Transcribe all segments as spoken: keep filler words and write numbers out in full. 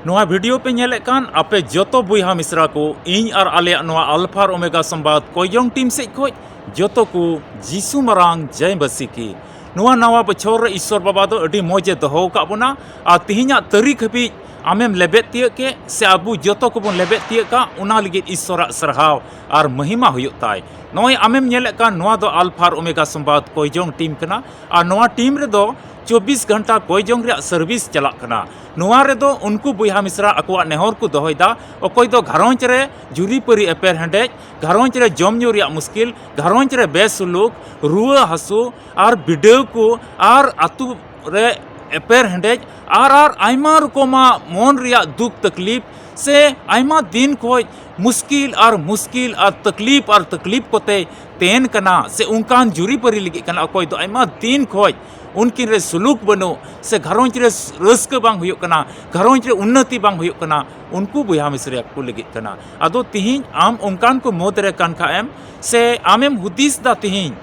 ᱱᱚᱣᱟ ᱵᱷᱤᱰᱤᱭᱳ ᱯᱮ ᱧᱮᱞᱮᱫ ᱠᱟᱱ ᱟᱯᱮ ᱡᱚᱛᱚ ᱵᱚᱭᱦᱟ ᱢᱤᱥᱨᱟ ᱠᱚ, ᱤᱧ ᱟᱨ ᱟᱞᱮᱭᱟᱜ ᱱᱚᱣᱟ ᱟᱞᱯᱷᱟ ᱟᱨ ᱳᱢᱮᱜᱟ ᱥᱚᱢᱵᱟᱫ ᱠᱚᱭᱡᱚᱝ ᱴᱤᱢ ᱥᱮᱫ ᱠᱷᱚᱱ ᱡᱚᱛᱚ ᱠᱚ ᱡᱤᱥᱩ ᱢᱟᱨᱟᱝ ᱡᱟᱭ ᱢᱟᱹᱥᱤ ᱠᱤ᱾ ᱱᱚᱣᱟ ᱱᱟᱣᱟ ᱵᱚᱪᱷᱚᱨ ᱨᱮ ᱤᱥᱥᱚᱨ ᱵᱟᱵᱟ ᱫᱚ ᱟᱹᱰᱤ ᱢᱚᱡᱽ ᱮ ᱫᱚᱦᱚ ᱟᱠᱟᱫ ᱵᱚᱱᱟ ᱟᱨ ᱛᱮᱦᱮᱧᱟᱜ ᱛᱟᱹᱨᱤᱠᱷ ᱦᱟᱹᱵᱤᱡ ᱟᱢᱮᱢ ᱞᱮᱵᱮᱫ ᱛᱤᱭᱟᱹᱜ ᱠᱮᱫ ᱥᱮ ᱟᱵᱚ ᱡᱚᱛᱚ ᱠᱚᱵᱚᱱ ᱞᱮᱵᱮᱫ ᱛᱤᱭᱟᱹᱜ ᱠᱟᱜ, ᱚᱱᱟ ᱞᱟᱹᱜᱤᱫ ᱤᱥᱥᱚᱨᱟᱜ ᱥᱟᱨᱦᱟᱣ ᱟᱨ ᱢᱚᱦᱤᱢᱟ ᱦᱩᱭᱩᱜ ᱛᱟᱭ᱾ ᱱᱚᱜᱼᱚᱭ ᱟᱢᱮᱢ ᱧᱮᱞᱮᱫ ᱠᱟᱱ, ᱱᱚᱣᱟ ᱫᱚ ᱟᱞᱯᱷᱟ ᱟᱨ ᱳᱢᱮᱜᱟ ᱥᱚᱢᱵᱟᱫ ᱠᱚᱭᱡᱚᱝ ᱴᱤᱢ ᱠᱟᱱᱟ ᱟᱨ ᱱᱚᱣᱟ ᱴᱤᱢ ᱨᱮᱫᱚ ᱪᱚᱵᱵᱤᱥ ᱜᱷᱚᱱᱴᱟ ᱠᱚᱭᱡᱚᱝ ᱨᱮᱭᱟᱜ ᱥᱟᱨᱵᱷᱤᱥ ᱪᱟᱞᱟᱜ ᱠᱟᱱᱟ᱾ ᱱᱚᱣᱟ ᱨᱮᱫᱚ ᱩᱱᱠᱩ ᱵᱚᱭᱦᱟ ᱢᱤᱥᱨᱟ ᱟᱠᱚᱣᱟᱜ ᱱᱮᱦᱚᱨ ᱠᱚ ᱫᱚᱦᱚᱭᱮᱫᱟ, ᱚᱠᱚᱭ ᱫᱚ ᱜᱷᱟᱨᱚᱸᱡᱽ ᱨᱮ ᱡᱩᱨᱤᱯᱟᱹᱨᱤ ᱮᱯᱮᱨ ᱦᱮᱸᱰᱮᱡ, ᱜᱷᱟᱨᱚᱸᱡᱽ ᱨᱮ ᱡᱚᱢ ᱧᱩ ᱨᱮᱭᱟᱜ ᱢᱩᱥᱠᱤᱞ, ᱜᱷᱟᱨᱚᱸᱡᱽ ᱨᱮ ᱵᱮᱥᱩᱞᱩᱠ, ᱨᱩᱣᱟᱹ ᱦᱟᱹᱥᱩ ᱟᱨ ᱵᱤᱰᱟᱹᱣ ᱠᱚ ᱟᱨ ᱟᱹᱛᱩ ᱨᱮ ᱮᱯᱮᱨ ᱦᱮᱸᱰᱮᱡ ᱟᱨ, ᱟᱨ ᱟᱭᱢᱟ ᱨᱚᱠᱚᱢᱟᱜ ᱢᱚᱱ ᱨᱮᱭᱟᱜ ᱫᱩᱠ ᱛᱟᱠᱞᱤᱯ ᱥᱮ ᱟᱭᱢᱟ ᱫᱤᱱ ᱠᱷᱚᱡ ᱢᱩᱥᱠᱤᱞ ᱟᱨ ᱢᱩᱥᱠᱤᱞ ᱟᱨ ᱛᱟᱠᱞᱤᱯ ᱟᱨ ᱛᱟᱠᱞᱤᱯ ᱠᱚᱛᱮ ᱛᱮᱱ ᱠᱟᱱᱟ ᱥᱮ ᱚᱱᱠᱟᱱ ᱡᱩᱨᱤᱯᱟᱹᱨᱤ ᱞᱟᱹᱜᱤᱫ ᱠᱟᱱᱟ, ᱚᱠᱚᱭ ᱫᱚ ᱟᱭᱢᱟ ᱫᱤᱱ ᱠᱷᱚᱡ ᱩᱱᱠᱤᱱ ᱨᱮ ᱥᱩᱞᱩᱠ ᱵᱟᱹᱱᱩᱜ ᱥᱮ ᱜᱷᱟᱨᱚᱸᱡᱽ ᱨᱮ ᱨᱟᱹᱥᱠᱟᱹ ᱵᱟᱝ ᱦᱩᱭᱩᱜ ᱠᱟᱱᱟ, ᱜᱷᱟᱨᱚᱸᱡᱽ ᱨᱮ ᱩᱱᱱᱚᱛᱤ ᱵᱟᱝ ᱦᱩᱭᱩᱜ ᱠᱟᱱᱟ, ᱩᱱᱠᱩ ᱵᱚᱭᱦᱟ ᱢᱤᱥᱨᱟ ᱠᱚ ᱞᱟᱹᱜᱤᱫ ᱠᱟᱱᱟ᱾ ᱟᱫᱚ ᱛᱤᱦᱤᱧ ᱟᱢ ᱚᱱᱠᱟᱱ ᱠᱚ ᱢᱩᱫᱽ ᱨᱮ ᱠᱟᱱ ᱠᱷᱟᱡ ᱮᱢ ᱥᱮ ᱟᱢᱮᱢ ᱦᱩᱫᱤᱥ ᱫᱟ ᱛᱤᱦᱤᱧ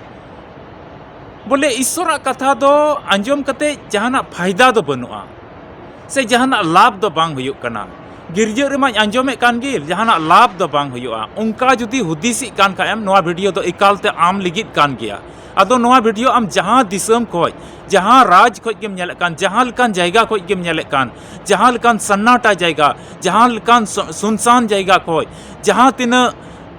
ᱵᱚᱞᱮ ᱤᱥᱥᱚᱨᱟᱜ ᱠᱟᱛᱷᱟ ᱫᱚ ᱟᱸᱡᱚᱢ ᱠᱟᱛᱮ ᱡᱟᱦᱟᱱᱟᱜ ᱯᱷᱟᱭᱫᱟ ᱫᱚ ᱵᱟᱹᱱᱩᱜᱼᱟ ᱥᱮ ᱡᱟᱦᱟᱱᱟᱜ ᱞᱟᱵᱷ ᱫᱚ ᱵᱟᱝ ᱦᱩᱭᱩᱜ ᱠᱟᱱᱟ, ᱜᱤᱨᱡᱟᱹ ᱨᱮᱢᱟᱧ ᱟᱸᱡᱚᱢᱮᱫ ᱠᱟᱱ ᱜᱮ, ᱡᱟᱦᱟᱱᱟᱜ ᱞᱟᱵᱷ ᱫᱚ ᱵᱟᱝ ᱦᱩᱭᱩᱜᱼᱟ, ᱚᱱᱠᱟ ᱡᱩᱫᱤ ᱦᱩᱫᱤᱥᱤᱡ ᱠᱟᱱ ᱠᱷᱟᱡ ᱮᱢ, ᱱᱚᱣᱟ ᱵᱷᱤᱰᱤᱭᱳ ᱫᱚ ᱮᱠᱟᱞ ᱛᱮ ᱟᱢ ᱞᱟᱹᱜᱤᱫ ᱠᱟᱱ ᱜᱮᱭᱟ᱾ ᱟᱫᱚ ᱱᱚᱣᱟ ᱵᱷᱤᱰᱤᱭᱳ ᱟᱢ ᱡᱟᱦᱟᱸ ᱫᱤᱥᱚᱢ ᱠᱷᱚᱡ, ᱡᱟᱦᱟᱸ ᱨᱟᱡᱽ ᱠᱷᱚᱡ ᱜᱮᱢ ᱧᱮᱞᱮᱫ ᱠᱟᱱ, ᱡᱟᱦᱟᱸ ᱞᱮᱠᱟᱱ ᱡᱟᱭᱜᱟ ᱠᱷᱚᱡ ᱜᱮᱢ ᱧᱮᱞᱮᱫ ᱠᱟᱱ, ᱡᱟᱦᱟᱸ ᱞᱮᱠᱟᱱ ᱥᱟᱱᱱᱟᱴᱟ ᱡᱟᱭᱜᱟ, ᱡᱟᱦᱟᱸ ᱞᱮᱠᱟᱱ ᱥᱩ-, ᱥᱩᱱᱥᱟᱱ ᱡᱟᱭᱜᱟ ᱠᱷᱚᱡ, ᱡᱟᱦᱟᱸ ᱛᱤᱱᱟᱹᱜ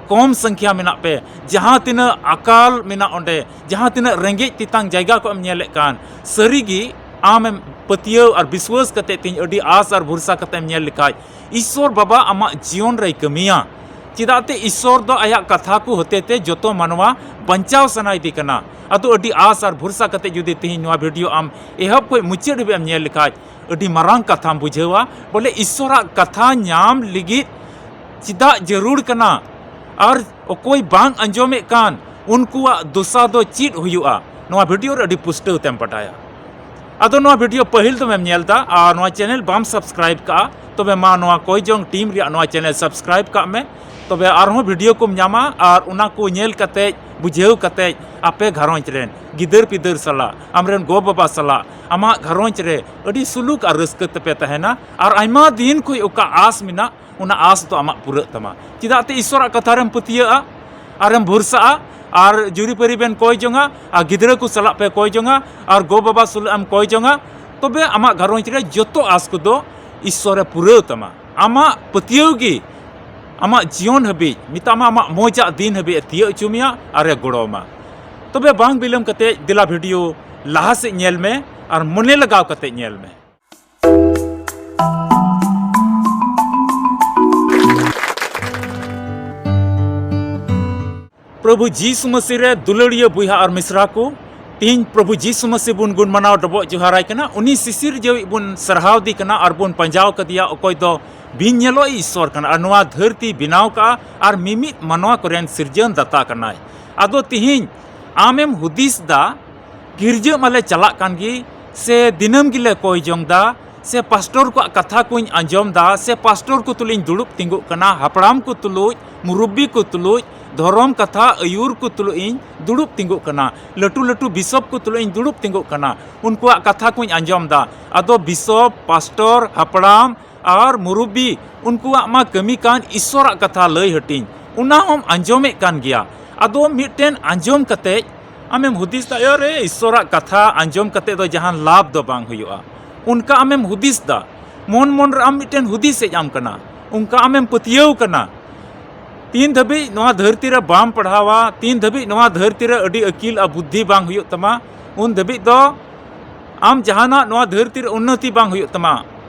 ᱠᱚᱢ ᱥᱚᱝᱠᱷᱭᱟ ᱢᱮᱱᱟᱜ ᱯᱮ, ᱡᱟᱦᱟᱸ ᱛᱤᱱᱟᱹᱜ ᱟᱠᱟᱞ ᱢᱮᱱᱟᱜ ᱚᱸᱰᱮ, ᱡᱟᱦᱟᱸ ᱛᱤᱱᱟᱹᱜ ᱨᱮᱸᱜᱮᱡ ᱛᱮᱛᱟᱝ ᱡᱟᱭᱜᱟ ᱠᱚ ᱮᱢ ᱧᱮᱞᱮᱫ ᱠᱟᱱ, ᱥᱟᱹᱨᱤᱜᱮ ᱟᱢᱮᱢ ᱯᱟᱹᱛᱭᱟᱹᱣ ᱟᱨ ᱵᱤᱥᱣᱟᱹᱥ ᱠᱟᱛᱮ ᱛᱤᱧ ᱟᱹᱰᱤ ᱟᱥ ᱟᱨ ᱵᱷᱚᱨᱥᱟ ᱠᱟᱛᱮ ᱮᱢ ᱧᱮᱞ ᱞᱮᱠᱷᱟᱡ, ᱤᱥᱥᱚᱨ ᱵᱟᱵᱟ ᱟᱢᱟᱜ ᱡᱤᱭᱚᱱ ᱨᱮᱭ ᱠᱟᱹᱢᱤᱭᱟ᱾ ᱪᱮᱫᱟᱜ ᱛᱮ ᱤᱥᱥᱚᱨ ᱫᱚ ᱟᱭᱟᱜ ᱠᱟᱛᱷᱟ ᱠᱚ ᱦᱚᱛᱮ ᱛᱮ ᱡᱚᱛᱚ ᱢᱟᱱᱣᱟ ᱵᱟᱧᱪᱟᱣ ᱥᱟᱱᱟᱭᱮᱫᱮ ᱠᱟᱱᱟ᱾ ᱟᱫᱚ ᱟᱹᱰᱤ ᱟᱥ ᱟᱨ ᱵᱷᱚᱨᱥᱟ ᱠᱟᱛᱮ ᱡᱩᱫᱤ ᱛᱤᱦᱤᱧ ᱱᱚᱣᱟ ᱵᱷᱤᱰᱤᱭᱳ ᱟᱢ ᱮᱦᱚᱵ ᱠᱷᱚᱱ ᱢᱩᱪᱟᱹᱫ ᱦᱟᱹᱵᱤᱡ ᱮᱢ ᱧᱮᱞ ᱞᱮᱠᱷᱟᱡ, ᱟᱹᱰᱤ ᱢᱟᱨᱟᱝ ᱠᱟᱛᱷᱟᱢ ᱵᱩᱡᱷᱟᱹᱣᱟ᱾ ᱵᱚᱞᱮ ᱤᱥᱥᱚᱨᱟᱜ ᱠᱟᱛᱷᱟ ᱧᱟᱢ ᱞᱟᱹᱜᱤᱫ ᱪᱮᱫᱟᱜ ᱡᱟᱹᱨᱩᱲ ᱠᱟᱱᱟ ᱟᱨ ᱚᱠᱚᱭ ᱵᱟᱝ ᱟᱸᱡᱚᱢᱮᱫ ᱠᱟᱱ ᱩᱱᱠᱩᱣᱟᱜ ᱫᱚᱥᱟ ᱫᱚ ᱪᱮᱫ ᱦᱩᱭᱩᱜᱼᱟ, ᱱᱚᱣᱟ ᱵᱷᱤᱰᱤᱭᱳ ᱨᱮ ᱟᱹᱰᱤ ᱯᱩᱥᱴᱟᱹᱣ ᱛᱮᱢ ᱵᱟᱰᱟᱭᱟ᱾ ᱟᱫᱚ ᱱᱚᱣᱟ video ᱯᱟᱹᱦᱤᱞ ᱫᱚᱢᱮᱢ ᱧᱮᱞ ᱮᱫᱟ ᱟᱨ ᱱᱚᱣᱟ channel ᱵᱟᱢ subscribe ᱠᱟᱜᱼᱟ, ᱛᱚᱵᱮ ᱢᱟ ᱱᱚᱣᱟ ᱠᱚᱭ ᱡᱚᱝ team ᱨᱮᱭᱟᱜ ᱱᱚᱣᱟ channel subscribe ᱠᱟᱜ ᱢᱮ᱾ ᱛᱚᱵᱮ ᱟᱨᱦᱚᱸ video ᱠᱚᱢ ᱧᱟᱢᱟ ᱟᱨ ᱚᱱᱟ ᱠᱚ ᱧᱮᱞ ᱠᱟᱛᱮ, ᱵᱩᱡᱷᱟᱹᱣ ᱠᱟᱛᱮ, ᱟᱯᱮ ᱜᱷᱟᱨᱚᱸᱡᱽ ᱨᱮᱱ ᱜᱤᱫᱟᱹᱨ ᱯᱤᱫᱟᱹᱨ ᱥᱟᱞᱟᱜ, ᱟᱢᱨᱮᱱ ᱜᱚ ᱵᱟᱵᱟ ᱥᱟᱞᱟᱜ, ᱟᱢᱟᱜ ᱜᱷᱟᱨᱚᱸᱡᱽ ᱨᱮ ᱟᱹᱰᱤ ᱥᱩᱞᱩᱠ ᱟᱨ ᱨᱟᱹᱥᱠᱟᱹ ᱛᱮᱯᱮ ᱛᱟᱦᱮᱱᱟ᱾ ᱟᱨ ᱟᱭᱢᱟ ᱫᱤᱱ ᱠᱷᱚᱱ ᱚᱠᱟ ᱟᱸᱥ ᱢᱮᱱᱟᱜ, ᱚᱱᱟ ᱟᱸᱥ ᱫᱚ ᱟᱢᱟᱜ ᱯᱩᱨᱟᱹᱜ ᱛᱟᱢᱟ᱾ ᱪᱮᱫᱟᱜ ᱛᱮ ᱤᱥᱥᱚᱨᱟᱜ ᱠᱟᱛᱷᱟ ᱨᱮᱢ ᱯᱟᱹᱛᱭᱟᱹᱜᱼᱟ ᱟᱨᱮᱢ ᱵᱷᱚᱨᱥᱟᱜᱼᱟ ᱟᱨ ᱡᱩᱨᱤᱯᱟᱹᱨᱤ ᱵᱮᱱ ᱠᱚᱭ ᱡᱚᱝᱟ ᱟᱨ ᱜᱤᱫᱽᱨᱟᱹ ᱠᱚ ᱥᱟᱞᱟᱜ ᱯᱮ ᱠᱚᱭ ᱡᱚᱝᱟ ᱟᱨ ᱜᱚ ᱵᱟᱵᱟ ᱥᱟᱞᱟᱜ ᱮᱢ ᱠᱚᱭ ᱡᱚᱝᱟ, ᱛᱚᱵᱮ ᱟᱢᱟᱜ ᱜᱷᱟᱨᱚᱸᱡᱽ ᱨᱮ ᱡᱚᱛᱚ ᱟᱸᱥ ᱠᱚᱫᱚ ᱤᱥᱥᱚᱨᱮ ᱯᱩᱨᱟᱹᱣ ᱛᱟᱢᱟ᱾ ᱟᱢᱟᱜ ᱯᱟᱹᱛᱭᱟᱹᱣ ᱜᱮ ᱟᱢᱟᱜ ᱡᱤᱭᱚᱱ ᱦᱟᱹᱵᱤᱡ, ᱢᱮᱛᱟᱜ ᱢᱮ ᱟᱢᱟᱜ ᱢᱚᱡᱟᱜ ᱫᱤᱱ ᱦᱟᱹᱵᱤᱡ ᱮ ᱛᱤᱭᱟᱹᱜ ᱦᱚᱪᱚ ᱢᱮᱭᱟ ᱟᱨᱮ ᱜᱚᱲᱚ ᱟᱢᱟ᱾ ᱛᱚᱵᱮ ᱵᱟᱝ ᱵᱤᱞᱚᱢ ᱠᱟᱛᱮ ᱫᱮᱞᱟ video ᱞᱟᱦᱟ ᱥᱮᱫ ᱧᱮᱞ ᱢᱮ ᱟᱨ ᱢᱚᱱᱮ ᱞᱟᱜᱟᱣ ᱠᱟᱛᱮ ᱧᱮᱞ ᱢᱮ᱾ ᱯᱨᱚᱵᱷᱩ ᱡᱤᱥᱩ ᱢᱟᱹᱥᱤ ᱨᱮ ᱫᱩᱞᱟᱹᱲᱤᱭᱟᱹ ᱵᱚᱭᱦᱟ ᱟᱨ ᱢᱤᱥᱨᱟ ᱠᱚ, ᱛᱤᱦᱤᱧ ᱯᱨᱚᱵᱷᱩ ᱡᱤᱥᱩ ᱢᱟᱹᱥᱤ ᱵᱚᱱ ᱜᱩᱱ ᱢᱟᱱᱟᱣ ᱰᱚᱵᱚᱜ ᱡᱚᱦᱟᱨᱟᱭ ᱠᱟᱱᱟ᱾ ᱩᱱᱤ ᱥᱤᱥᱤᱨ ᱡᱟᱹᱣᱤᱡ ᱵᱚᱱ ᱥᱟᱨᱦᱟᱣ ᱫᱮ ᱠᱟᱱᱟ ᱟᱨ ᱵᱚᱱ ᱯᱟᱸᱡᱟᱣ ᱠᱟᱫᱮᱭᱟ, ᱚᱠᱚᱭ ᱫᱚ ᱵᱤᱱ ᱧᱮᱞᱚᱜ ᱤᱥᱥᱚᱨ ᱠᱟᱱᱟ ᱟᱨ ᱱᱚᱣᱟ ᱫᱷᱟᱹᱨᱛᱤ ᱵᱮᱱᱟᱣ ᱠᱟᱜᱼᱟ ᱟᱨ ᱢᱤᱢᱤᱫ ᱢᱟᱱᱣᱟ ᱠᱚᱨᱮᱱ ᱥᱤᱨᱡᱟᱹᱱ ᱫᱟᱛᱟ ᱠᱟᱱᱟᱭ᱾ ᱟᱫᱚ ᱛᱤᱦᱤᱧ ᱟᱢᱮᱢ ᱦᱩᱫᱤᱥ ᱫᱟ, ᱜᱤᱨᱡᱟᱹ ᱢᱟᱞᱮ ᱪᱟᱞᱟᱜ ᱠᱟᱱ ᱜᱮ, ᱥᱮ ᱫᱤᱱᱟᱹᱢ ᱜᱮᱞᱮ ᱠᱚᱭ ᱡᱚᱝ ᱫᱟ, ᱥᱮ ᱯᱟᱥᱴᱚᱨ ᱠᱚᱣᱟᱜ ᱠᱟᱛᱷᱟ ᱠᱚᱧ ᱟᱸᱡᱚᱢ ᱫᱟ, ᱥᱮ ᱯᱟᱥᱴᱚᱨ ᱠᱚ ᱛᱩᱞᱩᱡ ᱤᱧ ᱫᱩᱲᱩᱵ ᱛᱤᱸᱜᱩᱜ ᱠᱟᱱᱟ, ᱦᱟᱯᱲᱟᱢ ᱠᱚ ᱛᱩᱞᱩᱡ, ᱢᱩᱨᱩᱵᱵᱤ ᱠᱚ ᱛᱩᱞᱩᱡ, ᱫᱷᱚᱨᱚᱢ ᱠᱟᱛᱷᱟ ᱟᱹᱭᱩᱨ ᱠᱚ ᱛᱩᱞᱩᱡ ᱤᱧ ᱫᱩᱲᱩᱵ ᱛᱤᱸᱜᱩᱜ ᱠᱟᱱᱟ, ᱞᱟᱹᱴᱩ ᱞᱟᱹᱴᱩ ᱵᱤᱥᱚᱯ ᱠᱚ ᱛᱩᱞᱩᱡ ᱤᱧ ᱫᱩᱲᱩᱵ ᱛᱤᱸᱜᱩᱜ ᱠᱟᱱᱟ, ᱩᱱᱠᱩᱣᱟᱜ ᱠᱟᱛᱷᱟ ᱠᱚᱧ ᱟᱸᱡᱚᱢ ᱫᱟ᱾ ᱟᱫᱚ ᱵᱤᱥᱚᱯ, ᱯᱟᱥᱴᱚᱨ, ᱦᱟᱯᱲᱟᱢ ᱟᱨ ᱢᱩᱨᱩᱵᱵᱤ, ᱩᱱᱠᱩᱣᱟᱜ ᱢᱟ ᱠᱟᱹᱢᱤ ᱠᱟᱱ ᱤᱥᱥᱚᱨᱟᱜ ᱠᱟᱛᱷᱟ ᱞᱟᱹᱭ ᱦᱟᱹᱴᱤᱧ, ᱚᱱᱟ ᱦᱚᱸᱢ ᱟᱸᱡᱚᱢᱮᱫ ᱠᱟᱱ ᱜᱮᱭᱟ᱾ ᱟᱫᱚ ᱢᱤᱫᱴᱮᱱ ᱟᱸᱡᱚᱢ ᱠᱟᱛᱮ ᱟᱢᱮᱢ ᱦᱩᱫᱤᱥ ᱫᱟ, "ᱟᱨᱮ, ᱤᱥᱥᱚᱨᱟᱜ ᱠᱟᱛᱷᱟ ᱟᱸᱡᱚᱢ ᱠᱟᱛᱮ ᱫᱚ ᱡᱟᱦᱟᱱ ᱞᱟᱵᱷ ᱫᱚ ᱵᱟᱝ ᱦᱩᱭᱩᱜᱼᱟ", ᱚᱱᱠᱟ ᱟᱢᱮᱢ ᱦᱩᱫᱤᱥ ᱫᱟ᱾ ᱢᱚᱱ ᱢᱚᱱ ᱨᱮ ᱟᱢ ᱢᱤᱫᱴᱮᱱ ᱦᱩᱫᱤᱥ ᱦᱮᱡ ᱟᱢ ᱠᱟᱱᱟ, ᱚᱱᱠᱟ ᱟᱢᱮᱢ ᱯᱟᱹᱛᱭᱟᱹᱣ ᱠᱟᱱᱟ᱾ ᱛᱤᱱ ᱫᱷᱟᱹᱵᱤᱡ ᱱᱚᱣᱟ ᱫᱷᱟᱹᱨᱛᱤ ᱨᱮ ᱵᱟᱢ ᱯᱟᱲᱦᱟᱣᱟ, ᱛᱤᱱ ᱫᱷᱟᱹᱵᱤᱡ ᱱᱚᱣᱟ ᱫᱷᱟᱹᱨᱛᱤ ᱨᱮ ᱟᱹᱰᱤ ᱟᱹᱠᱤᱞ ᱟᱨ ᱵᱩᱫᱽᱫᱷᱤ ᱵᱟᱝ ᱦᱩᱭᱩᱜ ᱛᱟᱢᱟ, ᱩᱱ ᱫᱷᱟᱹᱵᱤᱡ ᱫᱚ ᱟᱢ ᱡᱟᱦᱟᱱᱟᱜ ᱱᱚᱣᱟ ᱫᱷᱟᱹᱨᱛᱤ ᱨᱮ ᱩᱱᱱᱚᱛᱤ ᱵᱟᱝ ᱦᱩᱭᱩᱜ ᱛᱟᱢᱟ᱾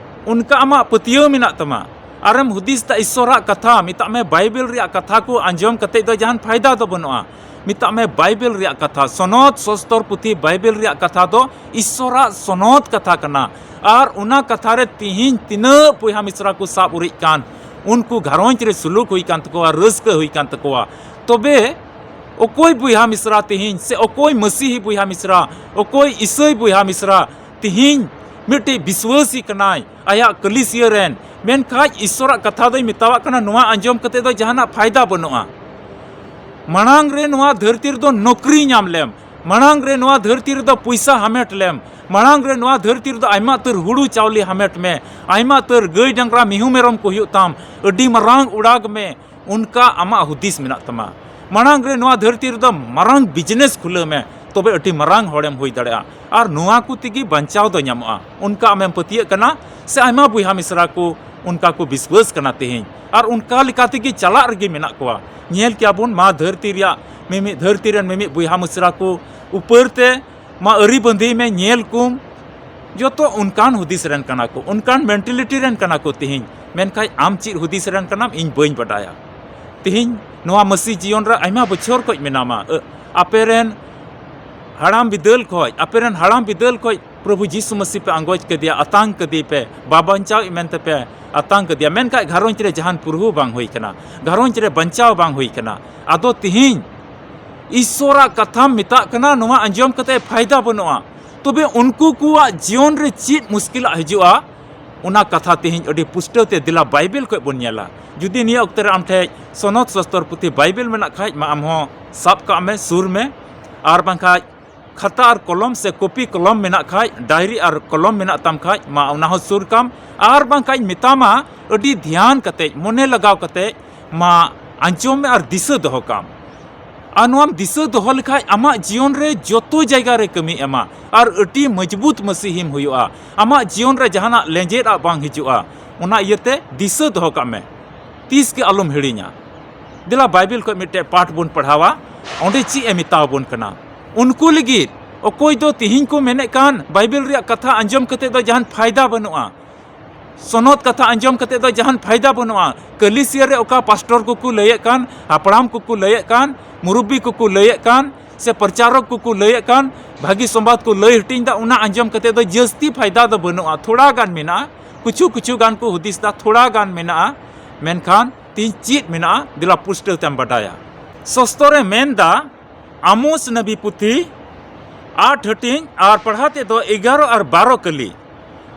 ᱚᱱᱠᱟ ᱟᱢᱟᱜ ᱯᱟᱹᱛᱭᱟᱹᱣ ᱢᱮᱱᱟᱜ ᱛᱟᱢᱟ᱾ ᱟᱨᱮᱢ ᱦᱩᱫᱤᱥ ᱫᱟ ᱤᱥᱥᱚᱨᱟᱜ ᱠᱟᱛᱷᱟ, ᱢᱮᱛᱟᱜ ᱢᱮ ᱵᱟᱭᱵᱮᱞ ᱨᱮᱭᱟᱜ ᱠᱟᱛᱷᱟ ᱠᱚ ᱟᱸᱡᱚᱢ ᱠᱟᱛᱮ ᱫᱚ ᱡᱟᱦᱟᱱ ᱯᱷᱟᱭᱫᱟ ᱫᱚ ᱵᱟᱹᱱᱩᱜᱼᱟ᱾ ᱢᱮᱛᱟᱜ ᱢᱮ ᱵᱟᱭᱵᱮᱞ ᱨᱮᱭᱟᱜ ᱠᱟᱛᱷᱟ, ᱥᱚᱱᱚᱛ ᱥᱚᱥᱛᱚᱨ ᱯᱩᱛᱷᱤ ᱵᱟᱭᱵᱮᱞ ᱨᱮᱭᱟᱜ ᱠᱟᱛᱷᱟ ᱫᱚ ᱤᱥᱥᱚᱨᱟᱜ ᱥᱚᱱᱚᱛ ᱠᱟᱛᱷᱟ ᱠᱟᱱᱟ᱾ ᱟᱨ ᱚᱱᱟ ᱠᱟᱛᱷᱟ ᱨᱮ ᱛᱤᱦᱤᱧ ᱛᱤᱱᱟᱹᱜ ᱵᱚᱭᱦᱟ ᱢᱤᱥᱨᱟ ᱠᱚ ᱥᱟᱵ ᱩᱨᱤᱡ ᱠᱟᱱ, ᱩᱱᱠᱩ ᱜᱷᱟᱨᱚᱸᱡᱽ ᱨᱮ ᱥᱩᱞᱩᱠ ᱦᱩᱭ ᱠᱟᱱ ᱛᱟᱠᱚᱣᱟ, ᱨᱟᱹᱥᱠᱟᱹ ᱦᱩᱭ ᱠᱟᱱ ᱛᱟᱠᱚᱣᱟ᱾ ᱛᱚᱵᱮ ᱚᱠᱚᱭ ᱵᱚᱭᱦᱟ ᱢᱤᱥᱨᱟ ᱛᱤᱦᱤᱧ, ᱥᱮ ᱚᱠᱚᱭ ᱢᱟᱹᱥᱤᱦᱤ ᱵᱚᱭᱦᱟ ᱢᱤᱥᱨᱟ, ᱚᱠᱚᱭ ᱤᱥᱟᱹᱭ ᱵᱚᱭᱦᱟ ᱢᱤᱥᱨᱟ ᱛᱤᱦᱤᱧ ᱢᱤᱫᱴᱤᱡ ᱵᱤᱥᱣᱟᱹᱥᱤ ᱠᱟᱱᱟᱭ, ᱟᱭᱟᱜ ᱠᱟᱹᱞᱤᱥᱤᱭᱟᱹ ᱨᱮᱱ, ᱢᱮᱱᱠᱷᱟᱡ ᱤᱥᱥᱚᱨᱟᱜ ᱠᱟᱛᱷᱟ ᱫᱚᱭ ᱢᱮᱛᱟᱣᱟᱜ ᱠᱟᱱᱟ, ᱱᱚᱣᱟ ᱟᱸᱡᱚᱢ ᱠᱟᱛᱮ ᱫᱚ ᱡᱟᱦᱟᱱᱟᱜ ᱯᱷᱟᱭᱫᱟ ᱵᱟᱹᱱᱩᱜᱼᱟ᱾ ᱢᱟᱲᱟᱝ ᱨᱮ ᱱᱚᱣᱟ ᱫᱷᱟᱹᱨᱛᱤ ᱨᱮᱫᱚ ᱱᱚᱠᱨᱤ ᱧᱟᱢ ᱞᱮᱢ, ᱢᱟᱲᱟᱝ ᱨᱮ ᱱᱚᱣᱟ ᱫᱷᱟᱹᱨᱛᱤ ᱨᱮᱫᱚ ᱯᱚᱭᱥᱟ ᱦᱟᱢᱮᱴ ᱞᱮᱢ, ᱢᱟᱲᱟᱝ ᱨᱮ ᱱᱚᱣᱟ ᱫᱷᱟᱹᱨᱛᱤ ᱨᱮᱫᱚ ᱟᱭᱢᱟ ᱩᱛᱟᱹᱨ ᱦᱩᱲᱩ ᱪᱟᱣᱞᱮ ᱦᱟᱢᱮᱴ ᱢᱮ, ᱟᱭᱢᱟ ᱩᱛᱟᱹᱨ ᱜᱟᱹᱭ ᱰᱟᱝᱨᱟ ᱢᱤᱦᱩ ᱢᱮᱨᱚᱢ ᱠᱚ ᱦᱩᱭᱩᱜ ᱛᱟᱢ, ᱟᱹᱰᱤ ᱢᱟᱨᱟᱝ ᱚᱲᱟᱜ ᱢᱮ, ᱚᱱᱠᱟ ᱟᱢᱟᱜ ᱦᱩᱫᱤᱥ ᱢᱮᱱᱟᱜ ᱛᱟᱢᱟ᱾ ᱢᱟᱲᱟᱝ ᱨᱮ ᱱᱚᱣᱟ ᱫᱷᱟᱹᱨᱛᱤ ᱨᱮᱫᱚ ᱢᱟᱨᱟᱝ ᱵᱤᱡᱽᱱᱮᱥ ᱠᱷᱩᱞᱟᱹᱣ ᱢᱮ, ᱛᱚᱵᱮ ᱟᱹᱰᱤ ᱢᱟᱨᱟᱝ ᱦᱚᱲᱮᱢ ᱦᱩᱭ ᱫᱟᱲᱮᱭᱟᱜᱼᱟ᱾ ᱟᱨ ᱱᱚᱣᱟ ᱠᱚ ᱛᱮᱜᱮ ᱵᱟᱧᱪᱟᱣ ᱫᱚ ᱧᱟᱢᱚᱜᱼᱟ, ᱚᱱᱠᱟ ᱟᱢᱮᱢ ᱯᱟᱹᱛᱭᱟᱹᱜ ᱠᱟᱱᱟ ᱥᱮ ᱟᱭᱢᱟ ᱵᱚᱭᱦᱟ ᱢᱤᱥᱨᱟ ᱠᱚ ᱚᱱᱠᱟ ᱠᱚ ᱵᱤᱥᱣᱟᱹᱥ ᱠᱟᱱᱟ ᱛᱮᱦᱮᱧ, ᱟᱨ ᱚᱱᱠᱟ ᱞᱮᱠᱟ ᱛᱮᱜᱮ ᱪᱟᱞᱟᱜ ᱨᱮᱜᱮ ᱢᱮᱱᱟᱜ ᱠᱚᱣᱟ᱾ ᱧᱮᱞ ᱠᱮᱭᱟ ᱵᱚᱱ, ᱢᱟ ᱫᱷᱟᱹᱨᱛᱤ ᱨᱮᱭᱟᱜ ᱢᱤᱢᱤᱫ, ᱫᱷᱟᱹᱨᱛᱤ ᱨᱮᱱ ᱢᱤᱢᱤᱫ ᱵᱚᱭᱦᱟ ᱢᱤᱥᱨᱟ ᱠᱚ ᱩᱯᱟᱹᱨ ᱛᱮ ᱢᱟ ᱟᱹᱨᱤ ᱵᱟᱸᱫᱮᱭ ᱢᱮ, ᱧᱮᱞ ᱠᱚᱢ, ᱡᱚᱛᱚ ᱚᱱᱠᱟᱱ ᱦᱩᱫᱤᱥ ᱨᱮᱱ ᱠᱟᱱᱟ ᱠᱚ, ᱚᱱᱠᱟᱱ ᱢᱮᱱᱴᱟᱞᱤᱴᱤ ᱨᱮᱱ ᱠᱟᱱᱟ ᱠᱚ ᱛᱮᱦᱮᱧ᱾ ᱢᱮᱱᱠᱷᱟᱡ ᱟᱢ ᱪᱮᱫ ᱦᱩᱫᱤᱥ ᱨᱮᱱ ᱠᱟᱱᱟᱢ, ᱤᱧ ᱵᱟᱹᱧ ᱵᱟᱰᱟᱭᱟ᱾ ᱛᱮᱦᱮᱧ ᱱᱚᱣᱟ ᱢᱟᱹᱥᱤ ᱡᱤᱭᱚᱱ ᱨᱮ ᱟᱭᱢᱟ ᱵᱚᱪᱷᱚᱨ ᱠᱷᱚᱡ ᱢᱮᱱᱟᱢᱟ, ᱟᱹ, ᱟᱯᱮ ᱨᱮᱱ ᱦᱟᱲᱟᱢ ᱵᱤᱫᱟᱹᱞ ᱠᱷᱚᱡ, ᱟᱯᱮ ᱨᱮᱱ ᱦᱟᱲᱟᱢ ᱵᱤᱫᱟᱹᱞ ᱠᱷᱚᱡ ᱯᱨᱚᱵᱷᱩ ᱡᱤᱥᱩ ᱢᱟᱹᱥᱤ ᱯᱮ ᱟᱸᱜᱚᱪ ᱠᱮᱫᱮᱭᱟ, ᱟᱛᱟᱝ ᱠᱮᱫᱮ ᱯᱮ, ᱵᱟ ᱵᱟᱧᱪᱟᱣ ᱢᱮᱱᱛᱮ ᱯᱮ ᱟᱛᱟᱝ ᱠᱮᱫᱮᱭᱟ, ᱢᱮᱱᱠᱷᱟᱡ ᱜᱷᱟᱨᱚᱸᱡᱽ ᱨᱮ ᱡᱟᱦᱟᱱ ᱯᱩᱨᱦᱩ ᱵᱟᱝ ᱦᱩᱭ ᱠᱟᱱᱟ, ᱜᱷᱟᱨᱚᱸᱡᱽ ᱨᱮ ᱵᱟᱧᱪᱟᱣ ᱵᱟᱝ ᱦᱩᱭ ᱠᱟᱱᱟ᱾ ᱟᱫᱚ ᱛᱮᱦᱮᱧ ᱤᱥᱥᱚᱨᱟᱜ ᱠᱟᱛᱷᱟᱢ ᱢᱮᱛᱟᱜ ᱠᱟᱱᱟ, ᱱᱚᱣᱟ ᱟᱸᱡᱚᱢ ᱠᱟᱛᱮ ᱯᱷᱟᱭᱫᱟ ᱵᱟᱹᱱᱩᱜᱼᱟ᱾ ᱛᱚᱵᱮ ᱩᱱᱠᱩ ᱠᱚᱣᱟᱜ ᱡᱤᱭᱚᱱ ᱨᱮ ᱪᱮᱫ ᱢᱩᱥᱠᱤᱞᱟᱜ ᱦᱤᱡᱩᱜᱼᱟ, ᱚᱱᱟ ᱠᱟᱛᱷᱟ ᱛᱮᱦᱮᱧ ᱟᱹᱰᱤ ᱯᱩᱥᱴᱟᱹᱣ ᱛᱮ ᱫᱮᱞᱟ ᱵᱟᱭᱵᱮᱞ ᱠᱷᱚᱡ ᱵᱚᱱ ᱧᱮᱞᱟ᱾ ᱡᱩᱫᱤ ᱱᱤᱭᱟᱹ ᱚᱠᱛᱮ ᱨᱮ ᱟᱢ ᱴᱷᱮᱡ ᱥᱚᱱᱚᱛ ᱥᱚᱥᱛᱚᱨ ᱯᱩᱛᱷᱤ ᱵᱟᱭᱵᱮᱞ ᱢᱮᱱᱟᱜ ᱠᱷᱟᱡ, ᱢᱟ ᱟᱢ ᱦᱚᱸ ᱥᱟᱵ ᱠᱟᱜ ᱢᱮ, ᱥᱩᱨ ᱢᱮ᱾ ᱟᱨ ᱵᱟᱝᱠᱷᱟᱡ ᱠᱷᱟᱛᱟ ᱟᱨ ᱠᱚᱞᱚᱢ ᱥᱮ ᱠᱚᱯᱤ ᱠᱚᱞᱚᱢ ᱢᱮᱱᱟᱜ ᱠᱷᱟᱡ, ᱰᱟᱭᱨᱤ ᱟᱨ ᱠᱚᱞᱚᱢ ᱢᱮᱱᱟᱜ ᱛᱟᱢ ᱠᱷᱟᱡ, ᱢᱟ ᱚᱱᱟ ᱦᱚᱸ ᱥᱩᱨ ᱠᱟᱢ᱾ ᱟᱨ ᱵᱟᱝᱠᱷᱟᱡ ᱢᱮᱛᱟᱢᱟ, ᱟᱹᱰᱤ ᱫᱷᱮᱭᱟᱱ ᱠᱟᱛᱮ, ᱢᱚᱱᱮ ᱞᱟᱜᱟᱣ ᱠᱟᱛᱮ ᱢᱟ ᱟᱸᱡᱚᱢ ᱢᱮ ᱟᱨ ᱫᱤᱥᱟᱹ ᱫᱚᱦᱚ ᱠᱟᱢ᱾ ᱟᱨ ᱱᱚᱣᱟᱢ ᱫᱤᱥᱟᱹ ᱫᱚᱦᱚ ᱞᱮᱠᱷᱟᱡ ᱟᱢᱟᱜ ᱡᱤᱭᱚᱱ ᱨᱮ ᱡᱚᱛᱚ ᱡᱟᱭᱜᱟ ᱨᱮ ᱠᱟᱹᱢᱤ ᱮᱢᱟ ᱟᱨ ᱟᱹᱰᱤ ᱢᱚᱡᱽᱵᱩᱛ ᱢᱟᱹᱥᱤᱦᱤᱢ ᱦᱩᱭᱩᱜᱼᱟ᱾ ᱟᱢᱟᱜ ᱡᱤᱭᱚᱱ ᱨᱮ ᱡᱟᱦᱟᱱᱟᱜ ᱞᱮᱸᱡᱮᱫ ᱟᱜ ᱵᱟᱝ ᱦᱤᱡᱩᱜᱼᱟ᱾ ᱚᱱᱟ ᱤᱭᱟᱹᱛᱮ ᱫᱤᱥᱟᱹ ᱫᱚᱦᱚ ᱠᱟᱜ ᱢᱮ, ᱛᱤᱥ ᱜᱮ ᱟᱞᱚᱢ ᱦᱤᱲᱤᱧᱟ᱾ ᱫᱮᱞᱟ ᱵᱟᱭᱵᱮᱞ ᱠᱷᱚᱡ ᱢᱤᱫᱴᱮᱡ ᱯᱟᱴ ᱵᱚᱱ ᱯᱟᱲᱦᱟᱣᱟ, ᱚᱸᱰᱮ ᱪᱮᱫ ᱮ ᱢᱮᱛᱟᱣ ᱵᱚᱱ ᱠᱟᱱᱟ᱾ ᱩᱱᱠᱩ ᱞᱟᱹᱜᱤᱫ ᱚᱠᱚᱭ ᱫᱚ ᱛᱤᱦᱤᱧ ᱠᱚ ᱢᱮᱱᱮᱫ ᱠᱟᱱ ᱵᱟᱭᱵᱮᱞ ᱨᱮᱭᱟᱜ ᱠᱟᱛᱷᱟ ᱟᱸᱡᱚᱢ ᱠᱟᱛᱮ ᱫᱚ ᱡᱟᱦᱟᱱ ᱯᱷᱟᱭᱫᱟ ᱵᱟᱹᱱᱩᱜᱼᱟ, ᱥᱚᱱᱚᱛ ᱠᱟᱛᱷᱟ ᱟᱸᱡᱚᱢ ᱠᱟᱛᱮ ᱫᱚ ᱡᱟᱦᱟᱱ ᱯᱷᱟᱭᱫᱟ ᱵᱟᱹᱱᱩᱜᱼᱟ᱾ ᱠᱟᱹᱞᱤᱥᱤᱭᱟ ᱨᱮ ᱚᱠᱟ ᱯᱟᱥᱴᱚᱨ ᱠᱚᱠᱚ ᱞᱟᱹᱭᱮᱫ ᱠᱟᱱ, ᱦᱟᱯᱲᱟᱢ ᱠᱚᱠᱚ ᱞᱟᱹᱭᱮᱫ ᱠᱟᱱ, ᱢᱩᱨᱩᱵᱵᱤ ᱠᱚᱠᱚ ᱞᱟᱹᱭᱮᱫ ᱠᱟᱱ, ᱥᱮ ᱯᱨᱚᱪᱟᱨᱚᱠ ᱠᱚᱠᱚ ᱞᱟᱹᱭᱮᱫ ᱠᱟᱱ, ᱵᱷᱟᱹᱜᱤ ᱥᱚᱢᱵᱟᱫ ᱠᱚ ᱞᱟᱹᱭ ᱦᱟᱹᱴᱤᱧ ᱫᱟ, ᱚᱱᱟ ᱟᱸᱡᱚᱢ ᱠᱟᱛᱮ ᱫᱚ ᱡᱟᱹᱥᱛᱤ ᱯᱷᱟᱭᱫᱟ ᱫᱚ ᱵᱟᱹᱱᱩᱜᱼᱟ᱾ ᱛᱷᱚᱲᱟ ᱜᱟᱱ ᱢᱮᱱᱟᱜᱼᱟ, ᱠᱤᱪᱷᱩ ᱠᱤᱪᱷᱩ ᱜᱟᱱ ᱠᱚ ᱦᱩᱫᱤᱥ ᱫᱟ, ᱛᱷᱚᱲᱟ ᱜᱟᱱ ᱢᱮᱱᱟᱜᱼᱟ᱾ ᱢᱮᱱᱠᱷᱟᱱ ᱛᱤᱦᱤᱧ ᱪᱮᱫ ᱢᱮᱱᱟᱜᱼᱟ, ᱫᱮᱞᱟ ᱯᱩᱥᱴᱟᱹᱣ ᱛᱮᱢ ᱵᱟᱰᱟᱭᱟ᱾ ᱥᱚᱥᱛᱚᱨᱮ ᱢᱮᱱ ᱫᱟ, ᱟᱢᱳᱥ ᱱᱟᱵᱤ ᱯᱩᱛᱷᱤ ᱟᱴ ᱦᱟᱹᱴᱤᱧ ᱟᱨ ᱯᱟᱲᱦᱟᱣ ᱛᱮᱫ ᱫᱚ ᱮᱜᱟᱨᱚ ᱟᱨ ᱵᱟᱨᱚ ᱠᱟᱹᱞᱤ᱾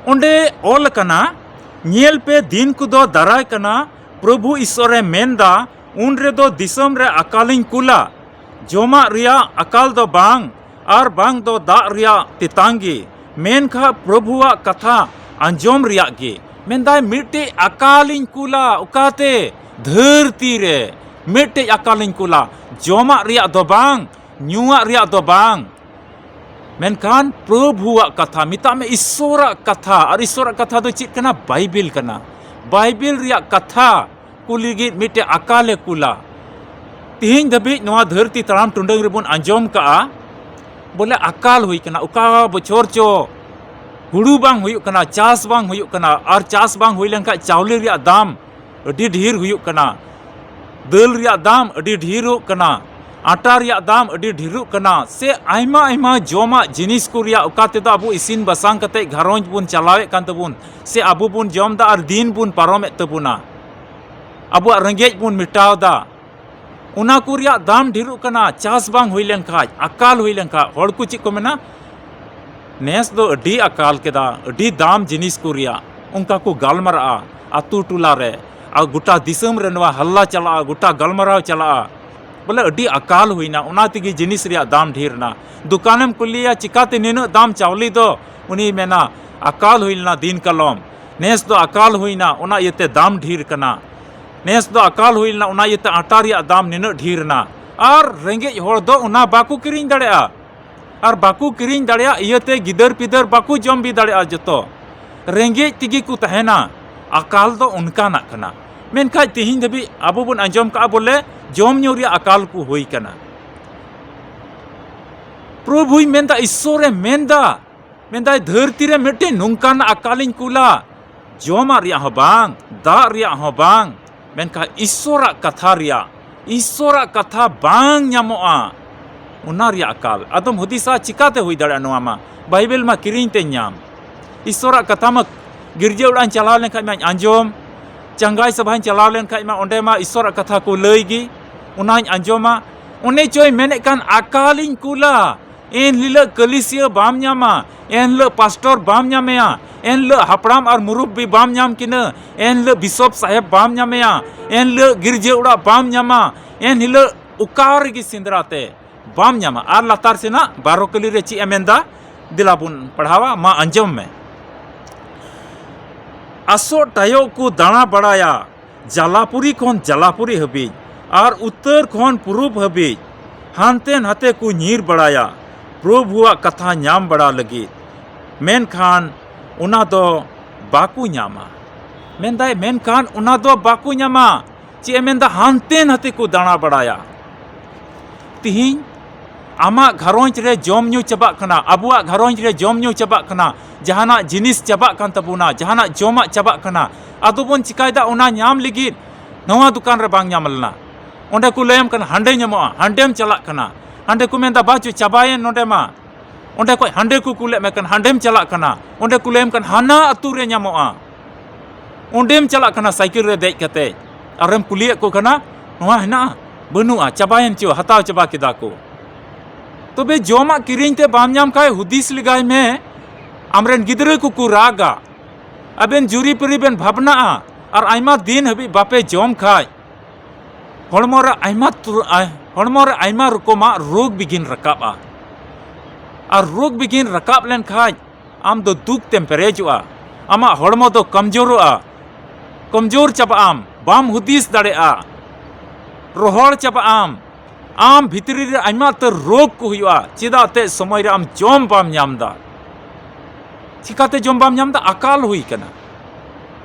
ᱚᱸᱰᱮ ᱚᱞ ᱟᱠᱟᱱᱟ, "ᱧᱮᱞ ᱯᱮ, ᱫᱤᱱ ᱠᱚᱫᱚ ᱫᱟᱨᱟᱭ ᱠᱟᱱᱟ, ᱯᱨᱚᱵᱷᱩ ᱤᱥᱚᱨᱮ ᱢᱮᱱᱫᱟ, ᱩᱱ ᱨᱮᱫᱚ ᱫᱤᱥᱚᱢ ᱨᱮ ᱟᱠᱟᱞᱤᱧ ᱠᱩᱞᱟ, ᱡᱚᱢᱟᱜ ᱨᱮᱭᱟᱜ ᱟᱠᱟᱞ ᱫᱚ ᱵᱟᱝ, ᱟᱨ ᱵᱟᱝ ᱫᱚ ᱫᱟᱜ ᱨᱮᱭᱟᱜ ᱛᱮᱛᱟᱝ ᱜᱮ, ᱢᱮᱱᱠᱷᱟᱱ ᱯᱨᱚᱵᱷᱩᱣᱟᱜ ᱠᱟᱛᱷᱟ ᱟᱸᱡᱚᱢ ᱨᱮᱭᱟᱜ ᱜᱮ᱾" ᱢᱮᱱᱫᱟᱭ, ᱢᱤᱫᱴᱮᱡ ᱟᱠᱟᱞᱤᱧ ᱠᱩᱞᱟ᱾ ᱚᱠᱟᱛᱮ? ᱫᱷᱟᱹᱨᱛᱤ ᱨᱮ ᱢᱤᱫᱴᱮᱡ ᱟᱠᱟᱞᱤᱧ ᱠᱩᱞᱟ, ᱡᱚᱢᱟᱜ ᱨᱮᱭᱟᱜ ᱫᱚ ᱵᱟᱝ, ᱧᱩᱣᱟᱜ ᱨᱮᱭᱟᱜ ᱫᱚ ᱵᱟᱝ᱾ ᱢᱮᱱᱠᱷᱟᱱ ᱯᱨᱚᱵᱷᱩᱣᱟᱜ ᱠᱟᱛᱷᱟ, ᱢᱮᱛᱟᱜ ᱢᱮ ᱤᱥᱥᱚᱨᱟᱜ ᱠᱟᱛᱷᱟ᱾ ᱟᱨ ᱤᱥᱥᱚᱨᱟᱜ ᱠᱟᱛᱷᱟ ᱫᱚ ᱪᱮᱫ ᱠᱟᱱᱟ? ᱵᱟᱭᱵᱮᱞ ᱠᱟᱱᱟ᱾ ᱵᱟᱭᱵᱮᱞ ᱨᱮᱭᱟᱜ ᱠᱟᱛᱷᱟ ᱠᱚ ᱞᱟᱹᱜᱤᱫ ᱢᱤᱫᱴᱮᱡ ᱟᱠᱟᱞᱮ ᱠᱩᱞᱟ᱾ ᱛᱤᱦᱤᱧ ᱫᱷᱟᱹᱵᱤᱡ ᱱᱚᱣᱟ ᱫᱷᱟᱹᱨᱛᱤ ᱛᱟᱲᱟᱢ ᱴᱩᱰᱟᱹᱝ ᱨᱮᱵᱚᱱ ᱟᱸᱡᱚᱢ ᱠᱟᱜᱼᱟ, ᱵᱚᱞᱮ ᱟᱠᱟᱞ ᱦᱩᱭ ᱠᱟᱱᱟ, ᱚᱠᱟ ᱵᱚᱪᱷᱚᱨ ᱪᱚ ᱦᱩᱲᱩ ᱵᱟᱝ ᱦᱩᱭᱩᱜ ᱠᱟᱱᱟ, ᱪᱟᱥ ᱵᱟᱝ ᱦᱩᱭᱩᱜ ᱠᱟᱱᱟ, ᱟᱨ ᱪᱟᱥ ᱵᱟᱝ ᱦᱩᱭ ᱞᱮᱱᱠᱷᱟᱱ ᱪᱟᱣᱞᱮ ᱨᱮᱭᱟᱜ ᱫᱟᱢ ᱟᱹᱰᱤ ᱰᱷᱮᱨ ᱦᱩᱭᱩᱜ ᱠᱟᱱᱟ, ᱫᱟᱹᱞ ᱨᱮᱭᱟᱜ ᱫᱟᱢ ᱟᱹᱰᱤ ᱰᱷᱮᱨᱚᱜ ᱠᱟᱱᱟ, ᱟᱴᱟ ᱨᱮᱭᱟᱜ ᱫᱟᱢ ᱟᱹᱰᱤ ᱰᱷᱮᱨᱚᱜ ᱠᱟᱱᱟ, ᱥᱮ ᱟᱭᱢᱟ ᱟᱭᱢᱟ ᱡᱚᱢᱟᱜ ᱡᱤᱱᱤᱥ ᱠᱚ ᱨᱮᱭᱟᱜ, ᱚᱠᱟ ᱛᱮᱫᱚ ᱟᱵᱚ ᱤᱥᱤᱱ ᱵᱟᱥᱟᱝ ᱠᱟᱛᱮ ᱜᱷᱟᱨᱚᱸᱡᱽ ᱵᱚᱱ ᱪᱟᱞᱟᱣᱮᱫ ᱠᱟᱱ ᱛᱟᱵᱚᱱ, ᱥᱮ ᱟᱵᱚ ᱵᱚᱱ ᱡᱚᱢ ᱮᱫᱟ ᱟᱨ ᱫᱤᱱ ᱵᱚᱱ ᱯᱟᱨᱚᱢᱮᱫ ᱛᱟᱵᱚᱱᱟ, ᱟᱵᱚᱣᱟᱜ ᱨᱮᱸᱜᱮᱡ ᱵᱚᱱ ᱢᱮᱴᱟᱣ ᱮᱫᱟ, ᱚᱱᱟ ᱠᱚ ᱨᱮᱭᱟᱜ ᱫᱟᱢ ᱰᱷᱮᱨᱚᱜ ᱠᱟᱱᱟ᱾ ᱪᱟᱥ ᱵᱟᱝ ᱦᱩᱭ ᱞᱮᱱᱠᱷᱟᱡ, ᱟᱠᱟᱞ ᱦᱩᱭ ᱞᱮᱱᱠᱷᱟᱡ, ᱦᱚᱲ ᱠᱚ ᱪᱮᱫ ᱠᱚ ᱢᱮᱱᱟ? ᱱᱮᱥ ᱫᱚ ᱟᱹᱰᱤ ᱟᱠᱟᱞ ᱠᱮᱫᱟ, ᱟᱹᱰᱤ ᱫᱟᱢ ᱡᱤᱱᱤᱥ ᱠᱚ ᱨᱮᱭᱟᱜ, ᱚᱱᱠᱟ ᱠᱚ ᱜᱟᱞᱢᱟᱨᱟᱜᱼᱟ ᱟᱛᱳ ᱴᱚᱞᱟ ᱨᱮ᱾ ᱟᱨ ᱜᱚᱴᱟ ᱫᱤᱥᱚᱢ ᱨᱮ ᱱᱚᱣᱟ ᱦᱟᱞᱞᱟ ᱪᱟᱞᱟᱜᱼᱟ, ᱜᱚᱴᱟ ᱜᱟᱞᱢᱟᱨᱟᱣ ᱪᱟᱞᱟᱜᱼᱟ, ᱵᱚᱞᱮ ᱟᱹᱰᱤ ᱟᱠᱟᱞ ᱦᱩᱭᱱᱟ, ᱚᱱᱟ ᱛᱮᱜᱮ ᱡᱤᱱᱤᱥ ᱨᱮᱭᱟᱜ ᱫᱟᱢ ᱰᱷᱮᱨ ᱮᱱᱟ᱾ ᱫᱚᱠᱟᱱᱮᱢ ᱠᱩᱞᱤᱭᱮᱭᱟ, "ᱪᱤᱠᱟᱛᱮ ᱱᱤᱱᱟᱹᱜ ᱫᱟᱢ ᱪᱟᱣᱞᱮ ᱫᱚ?" ᱩᱱᱤᱭ ᱢᱮᱱᱟ, "ᱟᱠᱟᱞ ᱦᱩᱭ ᱞᱮᱱᱟ ᱫᱤᱱ ᱠᱟᱞᱚᱢ, ᱱᱮᱥ ᱫᱚ ᱟᱠᱟᱞ ᱦᱩᱭᱱᱟ, ᱚᱱᱟ ᱤᱭᱟᱹᱛᱮ ᱫᱟᱢ ᱰᱷᱮᱨ ᱠᱟᱱᱟ᱾ ᱱᱮᱥ ᱫᱚ ᱟᱠᱟᱞ ᱦᱩᱭ ᱞᱮᱱᱟ, ᱚᱱᱟ ᱤᱭᱟᱹᱛᱮ ᱟᱴᱟ ᱨᱮᱭᱟᱜ ᱫᱟᱢ ᱱᱤᱱᱟᱹᱜ ᱰᱷᱮᱨ ᱮᱱᱟ᱾" ᱟᱨ ᱨᱮᱸᱜᱮᱡ ᱦᱚᱲ ᱫᱚ ᱚᱱᱟ ᱵᱟᱠᱚ ᱠᱤᱨᱤᱧ ᱫᱟᱲᱮᱭᱟᱜᱼᱟ᱾ ᱟᱨ ᱵᱟᱠᱚ ᱠᱤᱨᱤᱧ ᱫᱟᱲᱮᱭᱟᱜ ᱤᱭᱟᱹᱛᱮ ᱜᱤᱫᱟᱹᱨ ᱯᱤᱫᱟᱹᱨ ᱵᱟᱠᱚ ᱡᱚᱢ ᱵᱤ ᱫᱟᱲᱮᱭᱟᱜᱼᱟ, ᱡᱚᱛᱚ ᱨᱮᱸᱜᱮᱡ ᱛᱮᱜᱮ ᱠᱚ ᱛᱟᱦᱮᱱᱟ᱾ ᱟᱠᱟᱞ ᱫᱚ ᱚᱱᱠᱟᱱᱟᱜ ᱠᱟᱱᱟ᱾ ᱢᱮᱱᱠᱷᱟᱡ ᱛᱤᱦᱤᱧ ᱫᱷᱟᱹᱵᱤᱡ ᱟᱵᱚ ᱵᱚᱱ ᱟᱸᱡᱚᱢ ᱠᱟᱜᱼᱟ ᱵᱚᱞᱮ ᱡᱚᱢ ᱧᱩ ᱨᱮᱭᱟᱜ ᱟᱠᱟᱞ ᱠᱚ ᱦᱩᱭ ᱠᱟᱱᱟ᱾ ᱯᱨᱚᱵᱷᱩᱭ ᱢᱮᱱᱫᱟ, ᱤᱥᱥᱚᱨᱮ ᱢᱮᱱᱫᱟ, ᱢᱮᱱᱫᱟᱭ, ᱫᱷᱟᱹᱨᱛᱤ ᱨᱮ ᱢᱤᱫᱴᱮᱱ ᱱᱚᱝᱠᱟᱱ ᱟᱠᱟᱞᱤᱧ ᱠᱩᱞᱟ, ᱡᱚᱢᱟᱜ ᱨᱮᱭᱟᱜ ᱦᱚᱸ ᱵᱟᱝ, ᱫᱟᱜ ᱨᱮᱭᱟᱜ ᱦᱚᱸ ᱵᱟᱝ, ᱢᱮᱱᱠᱷᱟᱱ ᱤᱥᱥᱚᱨᱟᱜ ᱠᱟᱛᱷᱟ ᱨᱮᱭᱟᱜ, ᱤᱥᱥᱚᱨᱟᱜ ᱠᱟᱛᱷᱟ ᱵᱟᱝ ᱧᱟᱢᱚᱜᱼᱟ, ᱚᱱᱟ ᱨᱮᱭᱟᱜ ᱟᱠᱟᱞ᱾ ᱟᱫᱚᱢ ᱦᱩᱫᱤᱥᱟ, ᱪᱤᱠᱟᱛᱮ ᱦᱩᱭ ᱫᱟᱲᱮᱭᱟᱜᱼᱟ ᱱᱚᱣᱟ ᱢᱟ? ᱵᱟᱭᱵᱮᱞ ᱢᱟ ᱠᱤᱨᱤᱧ ᱛᱮᱧ ᱧᱟᱢ᱾ ᱤᱥᱥᱚᱨᱟᱜ ᱠᱟᱛᱷᱟ ᱢᱟ ᱜᱤᱨᱡᱟᱹ ᱚᱲᱟᱜ ᱤᱧ ᱪᱟᱞᱟᱣ ᱞᱮᱱᱠᱷᱟᱡ ᱢᱟᱧ ᱟᱸᱡᱚᱢ, ᱪᱟᱸᱜᱟᱭ ᱥᱚᱵᱷᱟᱧ ᱪᱟᱞᱟᱣ ᱞᱮᱱᱠᱷᱟᱡ ᱢᱟ ᱚᱸᱰᱮ ᱢᱟ ᱤᱥᱥᱚᱨᱟᱜ ᱠᱟᱛᱷᱟ ᱠᱚ ᱞᱟᱹᱭ ᱜᱮ, ᱚᱱᱟᱧ ᱟᱸᱡᱚᱢᱟ᱾ ᱚᱱᱮ ᱪᱚᱭ ᱢᱮᱱᱮᱫ ᱠᱟᱱ, ᱟᱠᱟᱞᱤᱧ ᱠᱩᱞᱟ, ᱮᱱ ᱦᱤᱞᱳᱜ ᱠᱟᱹᱞᱤᱥᱤᱭᱟᱹ ᱵᱟᱢ ᱧᱟᱢᱟ, ᱮᱱ ᱦᱤᱞᱳᱜ ᱯᱟᱥᱴᱚᱨ ᱵᱟᱢ ᱧᱟᱢᱮᱭᱟ, ᱮᱱ ᱦᱤᱞᱳᱜ ᱦᱟᱯᱲᱟᱢ ᱟᱨ ᱢᱩᱨᱩᱵᱵᱤ ᱵᱟᱢ ᱧᱟᱢ ᱠᱤᱱᱟᱹ, ᱮᱱ ᱦᱤᱞᱳᱜ ᱵᱤᱥᱚᱯ ᱥᱟᱦᱮᱵᱽ ᱵᱟᱢ ᱧᱟᱢᱮᱭᱟ, ᱮᱱ ᱦᱤᱞᱳᱜ ᱜᱤᱨᱡᱟᱹ ᱚᱲᱟᱜ ᱵᱟᱢ ᱧᱟᱢᱟ, ᱮᱱ ᱦᱤᱞᱳᱜ ᱚᱠᱟ ᱨᱮᱜᱮ ᱥᱮᱸᱫᱽᱨᱟ ᱛᱮ ᱵᱟᱢ ᱧᱟᱢᱟ᱾ ᱟᱨ ᱞᱟᱛᱟᱨ ᱥᱮᱱᱟᱜ ᱵᱟᱨᱚ ᱠᱟᱹᱞᱤ ᱨᱮ ᱪᱮᱫ ᱮ ᱢᱮᱱᱫᱟ? ᱫᱮᱞᱟ ᱵᱚᱱ ᱯᱟᱲᱦᱟᱣᱟ, ᱢᱟ ᱟᱸᱡᱚᱢ ᱢᱮ᱾ ᱟᱥᱚᱜ ᱴᱟᱭᱚᱜ ᱠᱚ ᱫᱟᱬᱟ ᱵᱟᱲᱟᱭᱟ, ᱡᱟᱞᱟᱯᱩᱨᱤ ᱠᱷᱚᱱ ᱡᱟᱞᱟᱯᱩᱨᱤ ᱦᱟᱹᱵᱤᱡ, ᱟᱨ ᱩᱛᱛᱚᱨ ᱠᱷᱚᱱ ᱯᱩᱨᱩᱵ ᱦᱟᱹᱵᱤᱡ, ᱦᱟᱱᱛᱮ ᱱᱟᱛᱮ ᱠᱚ ᱧᱤᱨ ᱵᱟᱲᱟᱭᱟ, ᱯᱨᱚᱵᱷᱩᱣᱟᱜ ᱠᱟᱛᱷᱟ ᱧᱟᱢ ᱵᱟᱲᱟ ᱞᱟᱹᱜᱤᱫ᱾ ᱢᱮᱱᱠᱷᱟᱱ ᱚᱱᱟ ᱫᱚ ᱵᱟᱠᱚ ᱧᱟᱢᱟ᱾ ᱢᱮᱱᱫᱟᱭ, ᱢᱮᱱᱠᱷᱟᱱ ᱚᱱᱟ ᱫᱚ ᱵᱟᱠᱚ ᱧᱟᱢᱟ᱾ ᱪᱮᱫ ᱮ ᱢᱮᱱᱫᱟ? ᱦᱟᱱᱛᱮ ᱱᱟᱛᱮ ᱠᱚ ᱫᱟᱬᱟ ᱵᱟᱲᱟᱭᱟ᱾ ᱛᱤᱦᱤᱧ ᱟᱢᱟᱜ ᱜᱷᱟᱨᱚᱸᱡᱽ ᱨᱮ ᱡᱚᱢ ᱧᱩ ᱪᱟᱵᱟᱜ ᱠᱟᱱᱟ, ᱟᱵᱚᱣᱟᱜ ᱜᱷᱟᱨᱚᱸᱡᱽ ᱨᱮ ᱡᱚᱢ ᱧᱩ ᱪᱟᱵᱟᱜ ᱠᱟᱱᱟ, ᱡᱟᱦᱟᱱᱟᱜ ᱡᱤᱱᱤᱥ ᱪᱟᱵᱟᱜ ᱠᱟᱱ ᱛᱟᱵᱚᱱᱟ, ᱡᱟᱦᱟᱱᱟᱜ ᱡᱚᱢᱟᱜ ᱪᱟᱵᱟᱜ ᱠᱟᱱᱟ, ᱟᱫᱚ ᱵᱚᱱ ᱪᱤᱠᱟᱭᱮᱫᱟ? ᱚᱱᱟ ᱧᱟᱢ ᱞᱟᱹᱜᱤᱫ ᱱᱚᱣᱟ ᱫᱚᱠᱟᱱ ᱨᱮ ᱵᱟᱝ ᱧᱟᱢ ᱞᱮᱱᱟ, ᱚᱸᱰᱮ ᱠᱚ ᱞᱟᱹᱭᱟᱢ ᱠᱟᱱᱟ ᱦᱟᱸᱰᱮ ᱧᱟᱢᱚᱜᱼᱟ, ᱦᱟᱸᱰᱮᱢ ᱪᱟᱞᱟᱜ ᱠᱟᱱᱟ, ᱦᱟᱸᱰᱮ ᱠᱚ ᱢᱮᱱᱫᱟ ᱵᱟᱪᱚ, ᱪᱟᱵᱟᱭᱮᱱ ᱱᱚᱸᱰᱮ ᱢᱟ, ᱚᱸᱰᱮ ᱠᱷᱚᱡ ᱦᱟᱸᱰᱮ ᱠᱚ ᱠᱩᱞᱮᱫ ᱢᱮ ᱠᱟᱱᱟ, ᱦᱟᱸᱰᱮᱢ ᱪᱟᱞᱟᱜ ᱠᱟᱱᱟ, ᱚᱸᱰᱮ ᱠᱚ ᱞᱟᱹᱭᱟᱢ ᱠᱟᱱᱟ ᱦᱟᱱᱟ ᱟᱹᱛᱩ ᱨᱮ ᱧᱟᱢᱚᱜᱼᱟ, ᱚᱸᱰᱮᱢ ᱪᱟᱞᱟᱜ ᱠᱟᱱᱟ ᱥᱟᱭᱠᱮᱞ ᱨᱮ ᱫᱮᱡ ᱠᱟᱛᱮ, ᱟᱨᱮᱢ ᱠᱩᱞᱤᱭᱮᱫ ᱠᱚ ᱠᱟᱱᱟ ᱱᱚᱣᱟ ᱦᱮᱱᱟᱜᱼᱟ? ᱵᱟᱹᱱᱩᱜᱼᱟ, ᱪᱟᱵᱟᱭᱮᱱ ᱪᱚ, ᱦᱟᱛᱟᱣ ᱪᱟᱵᱟ ᱠᱮᱫᱟ ᱠᱚ᱾ ᱛᱚᱵᱮ ᱡᱚᱢᱟᱜ ᱠᱤᱨᱤᱧ ᱛᱮ ᱵᱟᱢ ᱧᱟᱢ ᱠᱷᱟᱡ ᱦᱩᱫᱤᱥ ᱞᱮᱜᱟᱭ ᱢᱮ, ᱟᱢᱨᱮᱱ ᱜᱤᱫᱽᱨᱟᱹ ᱠᱚᱠᱚ ᱨᱟᱜᱟ, ᱟᱵᱮᱱ ᱡᱩᱨᱤᱯᱟᱹᱨᱤ ᱵᱮᱱ ᱵᱷᱟᱵᱽᱱᱟᱜᱼᱟ, ᱟᱨ ᱟᱭᱢᱟ ᱫᱤᱱ ᱦᱟᱹᱵᱤᱡ ᱵᱟᱯᱮ ᱡᱚᱢ ᱠᱷᱟᱡ ᱦᱚᱲᱢᱚ ᱨᱮ ᱟᱭᱢᱟ ᱛᱩ-, ᱟᱭ-, ᱦᱚᱲᱢᱚ ᱨᱮ ᱟᱭᱢᱟ ᱨᱚᱠᱚᱢᱟᱜ ᱨᱳᱜᱽ ᱵᱤᱜᱷᱤᱱ ᱨᱟᱠᱟᱵᱼᱟ᱾ ᱟᱨ ᱨᱳᱜᱽ ᱵᱤᱜᱷᱤᱱ ᱨᱟᱠᱟᱵ ᱞᱮᱱᱠᱷᱟᱡ ᱟᱢ ᱫᱚ ᱫᱩᱠ ᱛᱮᱢ ᱯᱮᱨᱮᱡᱚᱜᱼᱟ, ᱟᱢᱟᱜ ᱦᱚᱲᱢᱚ ᱫᱚ ᱠᱚᱢᱡᱳᱨᱚᱜᱼᱟ, ᱠᱚᱢᱡᱳᱨ ᱪᱟᱵᱟᱜ ᱟᱢ, ᱵᱟᱢ ᱦᱩᱫᱤᱥ ᱫᱟᱲᱮᱭᱟᱜᱼᱟ, ᱨᱚᱦᱚᱲ ᱪᱟᱵᱟᱜ ᱟᱢ, ᱟᱢ ᱵᱷᱤᱛᱨᱤ ᱨᱮ ᱟᱭᱢᱟ ᱩᱛᱟᱹᱨ ᱨᱳᱜᱽ ᱠᱚ ᱦᱩᱭᱩᱜᱼᱟ᱾ ᱪᱮᱫᱟᱜ ᱛᱮ ᱥᱚᱢᱚᱭ ᱨᱮ ᱟᱢ ᱡᱚᱢ ᱵᱟᱢ ᱧᱟᱢ ᱮᱫᱟ? ᱪᱤᱠᱟᱛᱮ ᱡᱚᱢ ᱵᱟᱢ ᱧᱟᱢ ᱮᱫᱟ? ᱟᱠᱟᱞ ᱦᱩᱭ ᱠᱟᱱᱟ,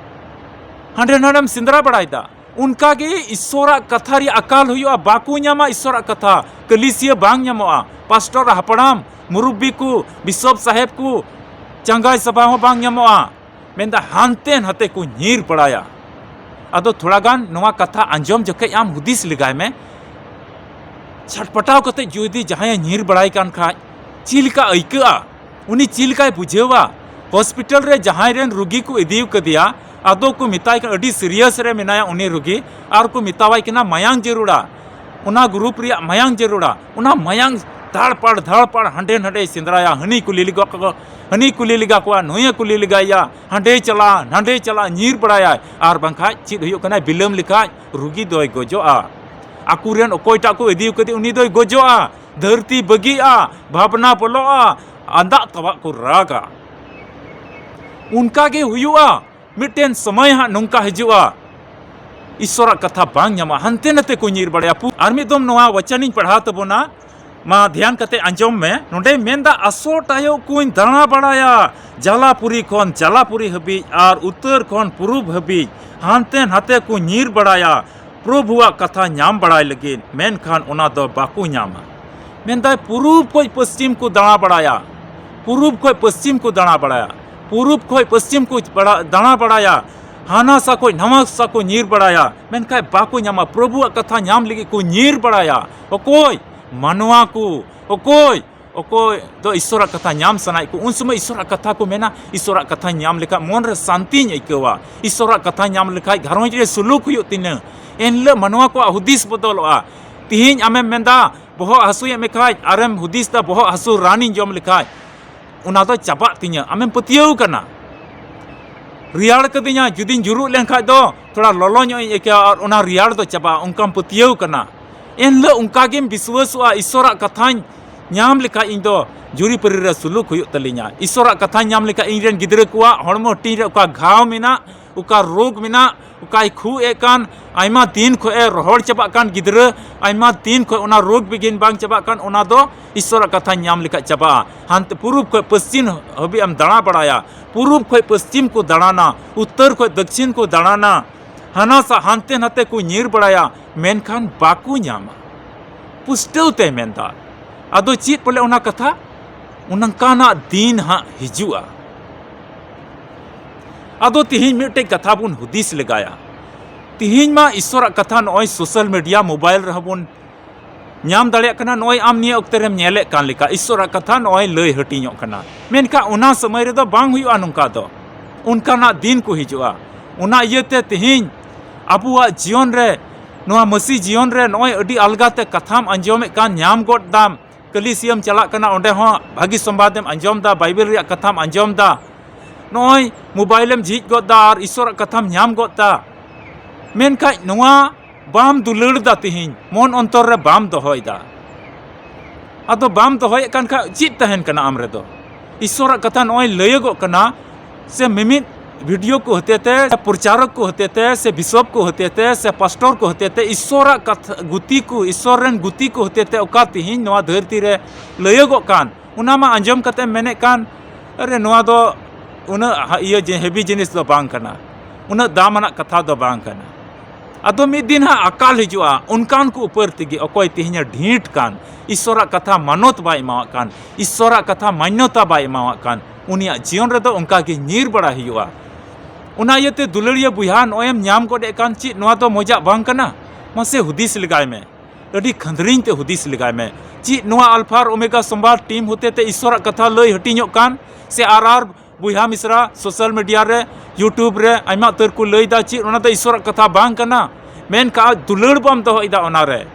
ᱦᱟᱸᱰᱮ ᱱᱟᱰᱮᱢ ᱥᱮᱸᱫᱽᱨᱟ ᱵᱟᱲᱟᱭᱮᱫᱟ᱾ ᱚᱱᱠᱟ ᱜᱮ ᱤᱥᱥᱚᱨᱟᱜ ᱠᱟᱛᱷᱟ ᱨᱮᱭᱟᱜ ᱟᱠᱟᱞ ᱦᱩᱭᱩᱜᱼᱟ, ᱵᱟᱠᱚ ᱧᱟᱢᱟ ᱤᱥᱥᱚᱨᱟᱜ ᱠᱟᱛᱷᱟ, ᱠᱟᱹᱞᱤᱥᱤᱭᱟᱹ ᱵᱟᱝ ᱧᱟᱢᱚᱜᱼᱟ, ᱯᱟᱥᱴᱚᱨ, ᱦᱟᱯᱲᱟᱢ, ᱢᱩᱨᱩᱵᱵᱤ ᱠᱚ, ᱵᱤᱥᱚᱯ ᱥᱟᱦᱮᱵᱽ ᱠᱚ, ᱪᱟᱸᱜᱟᱭ ᱥᱟᱵᱷᱟ ᱦᱚᱸ ᱵᱟᱝ ᱧᱟᱢᱚᱜᱼᱟ᱾ ᱢᱮᱱᱫᱟ ᱦᱟᱱᱛᱮ ᱱᱟᱛᱮ ᱠᱚ ᱧᱤᱨ ᱵᱟᱲᱟᱭᱟ᱾ ᱟᱫᱚ ᱛᱷᱚᱲᱟ ᱜᱟᱱ ᱱᱚᱣᱟ ᱠᱟᱛᱷᱟ ᱟᱸᱡᱚᱢ ᱡᱚᱠᱷᱮᱡ ᱟᱢ ᱦᱩᱫᱤᱥ ᱞᱮᱜᱟᱭ ᱢᱮ, ᱪᱷᱟᱴᱯᱟᱴᱟᱣ ᱠᱟᱛᱮ ᱡᱩᱫᱤ ᱡᱟᱦᱟᱸᱭᱮ ᱧᱤᱨ ᱵᱟᱲᱟᱭ ᱠᱟᱱ ᱠᱷᱟᱡ ᱪᱮᱫ ᱞᱮᱠᱟ ᱟᱹᱭᱠᱟᱹᱜᱼᱟ? ᱩᱱᱤ ᱪᱮᱫ ᱞᱮᱠᱟᱭ ᱵᱩᱡᱷᱟᱹᱣᱟ? ᱦᱚᱥᱯᱤᱴᱟᱞ ᱨᱮ ᱡᱟᱦᱟᱸᱭ ᱨᱮᱱ ᱨᱩᱜᱤ ᱠᱚ ᱤᱫᱤ ᱠᱟᱫᱮᱭᱟ, ᱟᱫᱚ ᱠᱚ ᱢᱮᱛᱟᱭ ᱠᱟᱱᱟ ᱟᱹᱰᱤ ᱥᱤᱨᱤᱭᱟᱥ ᱨᱮ ᱢᱮᱱᱟᱭᱟ ᱩᱱᱤ ᱨᱩᱜᱤ, ᱟᱨ ᱠᱚ ᱢᱮᱛᱟᱣᱟᱭ ᱠᱟᱱᱟ ᱢᱟᱭᱟᱝ ᱡᱟᱹᱨᱩᱲᱟ, ᱚᱱᱟ ᱜᱨᱩᱯ ᱨᱮᱭᱟᱜ ᱢᱟᱭᱟᱝ ᱡᱟᱹᱨᱩᱲᱟ, ᱚᱱᱟ ᱢᱟᱭᱟᱝ ᱫᱷᱟᱲᱯᱟᱲ ᱫᱷᱟᱲᱯᱟᱲ ᱦᱟᱸᱰᱮ ᱱᱟᱰᱮᱭ ᱥᱮᱸᱫᱽᱨᱟᱭᱟ, ᱦᱟᱹᱱᱤ ᱠᱩᱞᱤ ᱞᱮᱜᱟ ᱠᱚ, ᱦᱟᱹᱱᱤ ᱠᱩᱞᱤ ᱞᱮᱜᱟ ᱠᱚᱣᱟ, ᱱᱩᱭᱮ ᱠᱩᱞᱤ ᱞᱮᱜᱟᱭᱟ, ᱦᱟᱸᱰᱮᱭ ᱪᱟᱞᱟᱜᱼᱟ, ᱱᱟᱸᱰᱮᱭ ᱪᱟᱞᱟᱜᱼᱟ, ᱧᱤᱨ ᱵᱟᱲᱟᱭᱟᱭ᱾ ᱟᱨ ᱵᱟᱝᱠᱷᱟᱡ ᱪᱮᱫ ᱦᱩᱭᱩᱜ ᱠᱟᱱᱟ, ᱵᱤᱞᱚᱢ ᱞᱮᱠᱷᱟᱡ ᱨᱩᱜᱤ ᱫᱚᱭ ᱜᱚᱡᱚᱜᱼᱟ᱾ ᱟᱠᱚᱨᱮᱱ ᱚᱠᱚᱭᱴᱟᱜ ᱠᱚ ᱤᱫᱤ ᱠᱟᱫᱮ, ᱩᱱᱤ ᱫᱚᱭ ᱜᱚᱡᱚᱜᱼᱟ᱾ ᱫᱷᱟᱹᱨᱛᱤ ᱵᱟᱹᱜᱤᱜᱼᱟ, ᱵᱷᱟᱵᱽᱱᱟ ᱵᱚᱞᱚᱜᱼᱟ, ᱟᱸᱫᱟᱜ ᱛᱟᱵᱟᱜ ᱠᱚ ᱨᱟᱜᱟ᱾ ᱚᱱᱠᱟ ᱜᱮ ᱦᱩᱭᱩᱜᱼᱟ᱾ ᱢᱤᱫᱴᱮᱱ ᱥᱚᱢᱚᱭ ᱦᱟᱸᱜ ᱱᱚᱝᱠᱟ ᱦᱤᱡᱩᱜᱼᱟ, ᱤᱥᱚᱨᱟᱜ ᱠᱟᱛᱷᱟ ᱵᱟᱝ ᱧᱟᱢᱚᱜᱼᱟ, ᱦᱟᱱᱛᱮ ᱱᱟᱛᱮ ᱠᱚ ᱧᱤᱨ ᱵᱟᱲᱟᱭᱟ᱾ ᱯᱩ-, ᱟᱨ ᱢᱤᱫ ᱫᱚᱢ ᱱᱚᱣᱟ ᱣᱟᱪᱟᱱᱤᱧ ᱯᱟᱲᱦᱟᱣ ᱛᱟᱵᱚᱱᱟ, ᱢᱟ ᱫᱷᱮᱭᱟᱱ ᱠᱟᱛᱮ ᱟᱸᱡᱚᱢ ᱢᱮ᱾ ᱱᱚᱸᱰᱮᱭ ᱢᱮᱱᱫᱟ, "ᱟᱥᱚᱴᱟᱭᱚᱜ ᱠᱚᱧ ᱫᱟᱬᱟ ᱵᱟᱲᱟᱭᱟ, ᱡᱟᱞᱟᱯᱩᱨᱤ ᱠᱷᱚᱱ ᱡᱟᱞᱟᱯᱩᱨᱤ ᱦᱟᱹᱵᱤᱡ ᱟᱨ ᱩᱛᱛᱚᱨ ᱠᱷᱚᱱ ᱯᱩᱨᱩᱵ ᱦᱟᱹᱵᱤᱡ, ᱦᱟᱱᱛᱮ ᱱᱟᱛᱮ ᱠᱚ ᱧᱤᱨ ᱵᱟᱲᱟᱭᱟ, ᱯᱨᱚᱵᱷᱩᱣᱟᱜ ᱠᱟᱛᱷᱟ ᱧᱟᱢ ᱵᱟᱲᱟᱭ ᱞᱟᱹᱜᱤᱫ, ᱢᱮᱱᱠᱷᱟᱱ ᱚᱱᱟ ᱫᱚ ᱵᱟᱠᱚ ᱧᱟᱢᱟ᱾" ᱢᱮᱱᱫᱟᱭ, ᱯᱩᱨᱩᱵ ᱠᱷᱚᱡ ᱯᱚᱥᱪᱤᱢ ᱠᱚ ᱫᱟᱬᱟ ᱵᱟᱲᱟᱭᱟ, ᱯᱩᱨᱩᱵ ᱠᱷᱚᱡ ᱯᱚᱥᱪᱤᱢ ᱠᱚ ᱫᱟᱬᱟ ᱵᱟᱲᱟᱭᱟ, ᱯᱩᱨᱩᱵ ᱠᱷᱚᱡ ᱯᱚᱥᱪᱤᱢ ᱠᱚ ᱵᱟᱲᱟ-, ᱫᱟᱬᱟ ᱵᱟᱲᱟᱭᱟ, ᱦᱟᱱᱟ ᱥᱟ ᱠᱷᱚᱡ ᱱᱟᱣᱟ ᱥᱟ ᱠᱚ ᱧᱤᱨ ᱵᱟᱲᱟᱭᱟ, ᱢᱮᱱᱠᱷᱟᱱ ᱵᱟᱠᱚ ᱧᱟᱢᱟ᱾ ᱯᱨᱚᱵᱷᱩᱣᱟᱜ ᱠᱟᱛᱷᱟ ᱧᱟᱢ ᱞᱟᱹᱜᱤᱫ ᱠᱚ ᱧᱤᱨ ᱵᱟᱲᱟᱭᱟ᱾ ᱚᱠᱚᱭ? ᱢᱟᱱᱣᱟ ᱠᱚ᱾ ᱚᱠᱚᱭ? ᱚᱠᱚᱭ ᱫᱚ ᱤᱥᱚᱨᱟᱜ ᱠᱟᱛᱷᱟ ᱧᱟᱢ ᱥᱟᱱᱟᱭᱮᱫ ᱠᱚ, ᱩᱱ ᱥᱚᱢᱚᱭ ᱤᱥᱚᱨᱟᱜ ᱠᱟᱛᱷᱟ ᱠᱚ ᱢᱮᱱᱟ, "ᱤᱥᱚᱨᱟᱜ ᱠᱟᱛᱷᱟᱧ ᱧᱟᱢ ᱞᱮᱠᱷᱟᱡ ᱢᱚᱱ ᱨᱮ ᱥᱟᱱᱛᱤᱧ ᱟᱹᱭᱠᱟᱹᱣᱟ, ᱤᱥᱚᱨᱟᱜ ᱠᱟᱛᱷᱟ ᱧᱟᱢ ᱞᱮᱠᱷᱟᱡ ᱜᱷᱟᱨᱚᱸᱡᱽ ᱨᱮ ᱥᱩᱞᱩᱠ ᱦᱩᱭᱩᱜ ᱛᱤᱧᱟᱹ᱾" ᱮᱱᱦᱤᱞᱳᱜ ᱢᱟᱱᱣᱟ ᱠᱚᱣᱟᱜ ᱦᱩᱫᱤᱥ ᱵᱚᱫᱚᱞᱚᱜᱼᱟ᱾ ᱛᱤᱦᱤᱧ ᱟᱢᱮᱢ ᱢᱮᱱᱫᱟ, ᱵᱚᱦᱚᱜ ᱦᱟᱹᱥᱩᱭᱮᱫ ᱢᱮ ᱠᱷᱟᱡ, ᱟᱨᱮᱢ ᱦᱩᱫᱤᱥ ᱫᱟ, "ᱵᱚᱦᱚᱜ ᱦᱟᱹᱥᱩ ᱨᱟᱱᱤᱧ ᱡᱚᱢ ᱞᱮᱠᱷᱟᱡ ᱚᱱᱟ ᱫᱚ ᱪᱟᱵᱟᱜ ᱛᱤᱧᱟᱹ", ᱟᱢᱮᱢ ᱯᱟᱹᱛᱭᱟᱹᱣ ᱠᱟᱱᱟ᱾ "ᱨᱮᱭᱟᱲ ᱠᱟᱹᱫᱤᱧᱟ, ᱡᱩᱫᱤᱧ ᱡᱩᱨᱩᱜ ᱞᱮᱱᱠᱷᱟᱡ ᱫᱚ ᱛᱷᱚᱲᱟ ᱞᱚᱞᱚ ᱧᱚᱜ ᱤᱧ ᱟᱹᱭᱠᱟᱹᱣᱟ ᱟᱨ ᱚᱱᱟ ᱨᱮᱭᱟᱲ ᱫᱚ ᱪᱟᱵᱟᱜᱼᱟ", ᱚᱱᱠᱟᱢ ᱯᱟᱹᱛᱭᱟᱹᱣ ᱠᱟᱱᱟ᱾ ᱮᱱᱦᱤᱞᱳᱜ ᱚᱱᱠᱟ ᱜᱮᱢ ᱵᱤᱥᱣᱟᱹᱥᱚᱜᱼᱟ, ᱤᱥᱚᱨᱟᱜ ᱠᱟᱛᱷᱟᱧ ᱧᱟᱢ ᱞᱮᱠᱷᱟᱡ ᱤᱧ ᱫᱚ ᱡᱩᱨᱤᱯᱟᱹᱨᱤ ᱨᱮ ᱥᱩᱞᱩᱠ ᱦᱩᱭᱩᱜ ᱛᱟᱹᱞᱤᱧᱟ᱾ ᱤᱥᱚᱨᱟᱜ ᱠᱟᱛᱷᱟᱧ ᱧᱟᱢ ᱞᱮᱠᱷᱟᱡ ᱤᱧ ᱨᱮᱱ ᱜᱤᱫᱽᱨᱟᱹ ᱠᱚᱣᱟᱜ ᱦᱚᱲᱢᱚ ᱦᱟᱹᱴᱤᱧ ᱨᱮ ᱚᱠᱟ ᱜᱷᱟᱣ ᱢᱮᱱᱟᱜ, ᱚᱠᱟ ᱨᱳᱜᱽ ᱢᱮᱱᱟᱜ, ᱚᱠᱟᱭ ᱠᱷᱩᱜ ᱮᱫ ᱠᱟᱱ, ᱟᱭᱢᱟ ᱫᱤᱱ ᱠᱷᱚᱡ ᱮ ᱨᱚᱦᱚᱲ ᱪᱟᱵᱟᱜ ᱠᱟᱱ ᱜᱤᱫᱽᱨᱟᱹ, ᱟᱭᱢᱟ ᱫᱤᱱ ᱠᱷᱚᱡ ᱚᱱᱟ ᱨᱳᱜᱽ ᱵᱤᱜᱷᱤᱱ ᱵᱟᱝ ᱪᱟᱵᱟᱜ ᱠᱟᱱ, ᱚᱱᱟ ᱫᱚ ᱤᱥᱚᱨᱟᱜ ᱠᱟᱛᱷᱟᱧ ᱧᱟᱢ ᱞᱮᱠᱷᱟᱡ ᱪᱟᱵᱟᱜᱼᱟ᱾ ᱦᱟᱱᱛᱮ ᱯᱩᱨᱩᱵ ᱠᱷᱚᱡ ᱯᱚᱥᱪᱤᱢ ᱦᱟᱹᱵᱤᱡ ᱮᱢ ᱫᱟᱬᱟ ᱵᱟᱲᱟᱭᱟ, ᱯᱩᱨᱩᱵ ᱠᱷᱚᱡ ᱯᱚᱥᱪᱤᱢ ᱠᱚ ᱫᱟᱬᱟᱱᱟ, ᱩᱛᱛᱚᱨ ᱠᱷᱚᱡ ᱫᱚᱠᱠᱷᱤᱱ ᱠᱚ ᱫᱟᱬᱟᱱᱟ, ᱦᱟᱱᱟ ᱥᱟ ᱦᱟᱱᱛᱮ ᱱᱟᱛᱮ ᱠᱚ ᱧᱤᱨ ᱵᱟᱲᱟᱭᱟ, ᱢᱮᱱᱠᱷᱟᱱ ᱵᱟᱠᱚ ᱧᱟᱢᱟ᱾ ᱯᱩᱥᱴᱟᱹᱣ ᱛᱮ ᱢᱮᱱᱫᱟ, ᱟᱫᱚ ᱪᱮᱫ ᱵᱚᱞᱮ ᱚᱱᱟ ᱠᱟᱛᱷᱟ? ᱚᱱᱠᱟᱱᱟᱜ ᱫᱤᱱ ᱦᱟᱸᱜ ᱦᱤᱡᱩᱜᱼᱟ᱾ ᱟᱫᱚ ᱛᱤᱦᱤᱧ ᱢᱤᱫᱴᱮᱡ ᱠᱟᱛᱷᱟ ᱵᱚᱱ ᱦᱩᱫᱤᱥ ᱞᱮᱜᱟᱭᱟ᱾ ᱛᱤᱦᱤᱧ ᱢᱟ ᱤᱥᱚᱨᱟᱜ ᱠᱟᱛᱷᱟ ᱱᱚᱜᱼᱚᱭ social media, mobile ᱨᱮᱦᱚᱸ ᱵᱚᱱ ᱧᱟᱢ ᱫᱟᱲᱮᱭᱟᱜ ᱠᱟᱱᱟ᱾ ᱱᱚᱜᱼᱚᱭ ᱟᱢ ᱱᱤᱭᱟᱹ ᱚᱠᱛᱮ ᱨᱮᱢ ᱧᱮᱞᱮᱫ ᱠᱟᱱ ᱞᱮᱠᱟ, ᱤᱥᱚᱨᱟᱜ ᱠᱟᱛᱷᱟ ᱱᱚᱜᱼᱚᱭ ᱞᱟᱹᱭ ᱦᱟᱹᱴᱤᱧᱚᱜ ᱠᱟᱱᱟ᱾ ᱢᱮᱱᱠᱷᱟᱱ ᱚᱱᱟ ᱥᱚᱢᱚᱭ ᱨᱮᱫᱚ ᱵᱟᱝ ᱦᱩᱭᱩᱜᱼᱟ ᱱᱚᱝᱠᱟ ᱫᱚ᱾ ᱚᱱᱠᱟᱱᱟᱜ ᱫᱤᱱ ᱠᱚ ᱦᱤᱡᱩᱜᱼᱟ᱾ ᱚᱱᱟ ᱤᱭᱟᱹᱛᱮ ᱛᱤᱦᱤᱧ ᱟᱵᱚᱣᱟᱜ ᱡᱤᱭᱚᱱ ᱨᱮ, ᱱᱚᱣᱟ ᱢᱟᱹᱥᱤ ᱡᱤᱭᱚᱱ ᱨᱮ ᱱᱚᱜᱼᱚᱭ ᱟᱹᱰᱤ ᱟᱞᱜᱟ ᱛᱮ ᱠᱟᱛᱷᱟᱢ ᱟᱸᱡᱚᱢᱮᱫ ᱠᱟᱱ, ᱧᱟᱢ ᱜᱚᱫ ᱫᱟᱢ, ᱠᱟᱹᱞᱤᱥᱤᱭᱟᱹᱢ ᱪᱟᱞᱟᱜ ᱠᱟᱱᱟ, ᱚᱸᱰᱮ ᱦᱚᱸ ᱵᱷᱟᱹᱜᱤ ᱥᱚᱢᱵᱟᱫᱮᱢ ᱟᱸᱡᱚᱢ ᱫᱟ, ᱵᱟᱭᱵᱮᱞ ᱨᱮᱭᱟᱜ ᱠᱟᱛᱷᱟᱢ ᱟᱸᱡᱚᱢ ᱫᱟ, ᱱᱚᱜᱼᱚᱭ ᱢᱳᱵᱟᱭᱤᱞᱮᱢ ᱡᱷᱤᱡ ᱜᱚᱫ ᱫᱟ ᱟᱨ ᱤᱥᱥᱚᱨᱟᱜ ᱠᱟᱛᱷᱟᱢ ᱧᱟᱢ ᱜᱚᱫ ᱫᱟ᱾ ᱢᱮᱱᱠᱷᱟᱡ ᱱᱚᱣᱟ ᱵᱟᱢ ᱫᱩᱞᱟᱹᱲ ᱫᱟ, ᱛᱤᱦᱤᱧ ᱢᱚᱱ ᱚᱱᱛᱚᱨ ᱨᱮ ᱵᱟᱢ ᱫᱚᱦᱚᱭ ᱫᱟ᱾ ᱟᱫᱚ ᱵᱟᱢ ᱫᱚᱦᱚᱭᱮᱫ ᱠᱟᱱ ᱠᱷᱟᱡ ᱪᱮᱫ ᱛᱟᱦᱮᱱ ᱠᱟᱱᱟ ᱟᱢ ᱨᱮᱫᱚ? ᱤᱥᱥᱚᱨᱟᱜ ᱠᱟᱛᱷᱟ ᱱᱚᱜᱼᱚᱭ ᱞᱟᱹᱭᱟᱹᱜᱚᱜ ᱠᱟᱱᱟ, ᱥᱮ ᱢᱤᱢᱤᱫ ᱵᱷᱤᱰᱤᱭᱳ ᱠᱚ ᱦᱚᱛᱮᱛᱮ, ᱥᱮ ᱯᱨᱚᱪᱟᱨᱚᱠ ᱠᱚ ᱦᱚᱛᱮᱛᱮ, ᱥᱮ ᱵᱤᱥᱚᱯ ᱠᱚ ᱦᱚᱛᱮᱛᱮ, ᱥᱮ ᱯᱟᱥᱴᱚᱨ ᱠᱚ ᱦᱚᱛᱮᱛᱮ ᱤᱥᱥᱚᱨᱟᱜ ᱠᱟᱛᱷᱟ, ᱜᱩᱛᱤ ᱠᱚ, ᱤᱥᱥᱚᱨ ᱨᱮᱱ ᱜᱩᱛᱤ ᱠᱚ ᱦᱚᱛᱮᱛᱮ ᱚᱠᱟ ᱛᱤᱦᱤᱧ ᱱᱚᱣᱟ ᱫᱷᱟᱹᱨᱛᱤ ᱨᱮ ᱞᱟᱹᱭᱟᱹᱜᱚᱜ ᱠᱟᱱ, ᱚᱱᱟ ᱢᱟ ᱟᱸᱡᱚᱢ ᱠᱟᱛᱮᱢ ᱢᱮᱱᱮᱫ ᱠᱟᱱ, "ᱟᱨᱮ, ᱱᱚᱣᱟ ᱫᱚ ᱩᱱᱟᱹᱜ ᱦᱟ-, ᱤᱭᱟᱹ ᱡᱮ ᱦᱮᱵᱤ ᱡᱤᱱᱤᱥ ᱫᱚ ᱵᱟᱝ ᱠᱟᱱᱟ, ᱩᱱᱟᱹᱜ ᱫᱟᱢ ᱟᱱᱟᱜ ᱠᱟᱛᱷᱟ ᱫᱚ ᱵᱟᱝ ᱠᱟᱱᱟ᱾" ᱟᱫᱚ ᱢᱤᱫ ᱫᱤᱱ ᱦᱟᱸᱜ ᱟᱠᱟᱞ ᱦᱤᱡᱩᱜᱼᱟ, ᱚᱱᱠᱟᱱ ᱠᱚ ᱩᱯᱟᱹᱨ ᱛᱮᱜᱮ ᱚᱠᱚᱭ ᱛᱮᱦᱮᱧᱮ ᱰᱷᱤᱸᱴ ᱠᱟᱱ, ᱤᱥᱥᱚᱨᱟᱜ ᱠᱟᱛᱷᱟ ᱢᱟᱱᱚᱛ ᱵᱟᱭ ᱮᱢᱟᱣᱟᱜ ᱠᱟᱱ, ᱤᱥᱥᱚᱨᱟᱜ ᱠᱟᱛᱷᱟ ᱢᱟᱱᱱᱚᱛᱟ ᱵᱟᱭ ᱮᱢᱟᱣᱟᱜ ᱠᱟᱱ, ᱩᱱᱤᱭᱟᱜ ᱡᱤᱭᱚᱱ ᱨᱮᱫᱚ ᱚᱱᱠᱟ ᱜᱮ ᱧᱤᱨ ᱵᱟᱲᱟ ᱦᱩᱭᱩᱜᱼᱟ᱾ ᱚᱱᱟ ᱤᱭᱟᱹᱛᱮ ᱫᱩᱞᱟᱹᱲᱤᱭᱟᱹ ᱵᱚᱭᱦᱟ, ᱱᱚᱜᱼᱚᱭ ᱮᱢ ᱧᱟᱢ ᱜᱚᱫ ᱮᱫ ᱠᱟᱱ, ᱪᱮᱫ ᱱᱚᱣᱟ ᱫᱚ ᱢᱚᱡᱟᱜ ᱵᱟᱝ ᱠᱟᱱᱟ? ᱢᱟᱥᱮ ᱦᱩᱫᱤᱥ ᱞᱮᱜᱟᱭ ᱢᱮ, ᱟᱹᱰᱤ ᱠᱷᱟᱸᱫᱽᱨᱤᱧ ᱛᱮ ᱦᱩᱫᱤᱥ ᱞᱮᱜᱟᱭ ᱢᱮ᱾ ᱪᱮᱫ ᱱᱚᱣᱟ ᱟᱞᱯᱷᱟ ᱟᱨ ᱳᱢᱮᱜᱟ ᱥᱚᱢᱵᱟᱫ ᱴᱤᱢ ᱦᱚᱛᱮᱛᱮ ᱤᱥᱥᱚᱨᱟᱜ ᱠᱟᱛᱷᱟ ᱞᱟᱹᱭ ᱦᱟᱹᱴᱤᱧᱚᱜ ᱠᱟᱱ, ᱥᱮ ᱟᱨ ᱟᱨ ᱵᱚᱭᱦᱟ ᱢᱤᱥᱨᱟ ᱥᱳᱥᱟᱞ ᱢᱤᱰᱤᱭᱟ ᱨᱮ, YouTube ᱨᱮ ᱟᱭᱢᱟ ᱩᱛᱟᱹᱨ ᱠᱚ ᱞᱟᱹᱭ ᱫᱟ, ᱪᱮᱫ ᱚᱱᱟ ᱫᱚ ᱤᱥᱥᱚᱨᱟᱜ ᱠᱟᱛᱷᱟ ᱵᱟᱝ ᱠᱟᱱᱟ? ᱢᱮᱱᱠᱷᱟᱱ ᱫᱩᱞᱟᱹᱲ ᱵᱟᱢ ᱫᱚᱦᱚᱭᱮᱫᱟ ᱚᱱᱟ ᱨᱮ,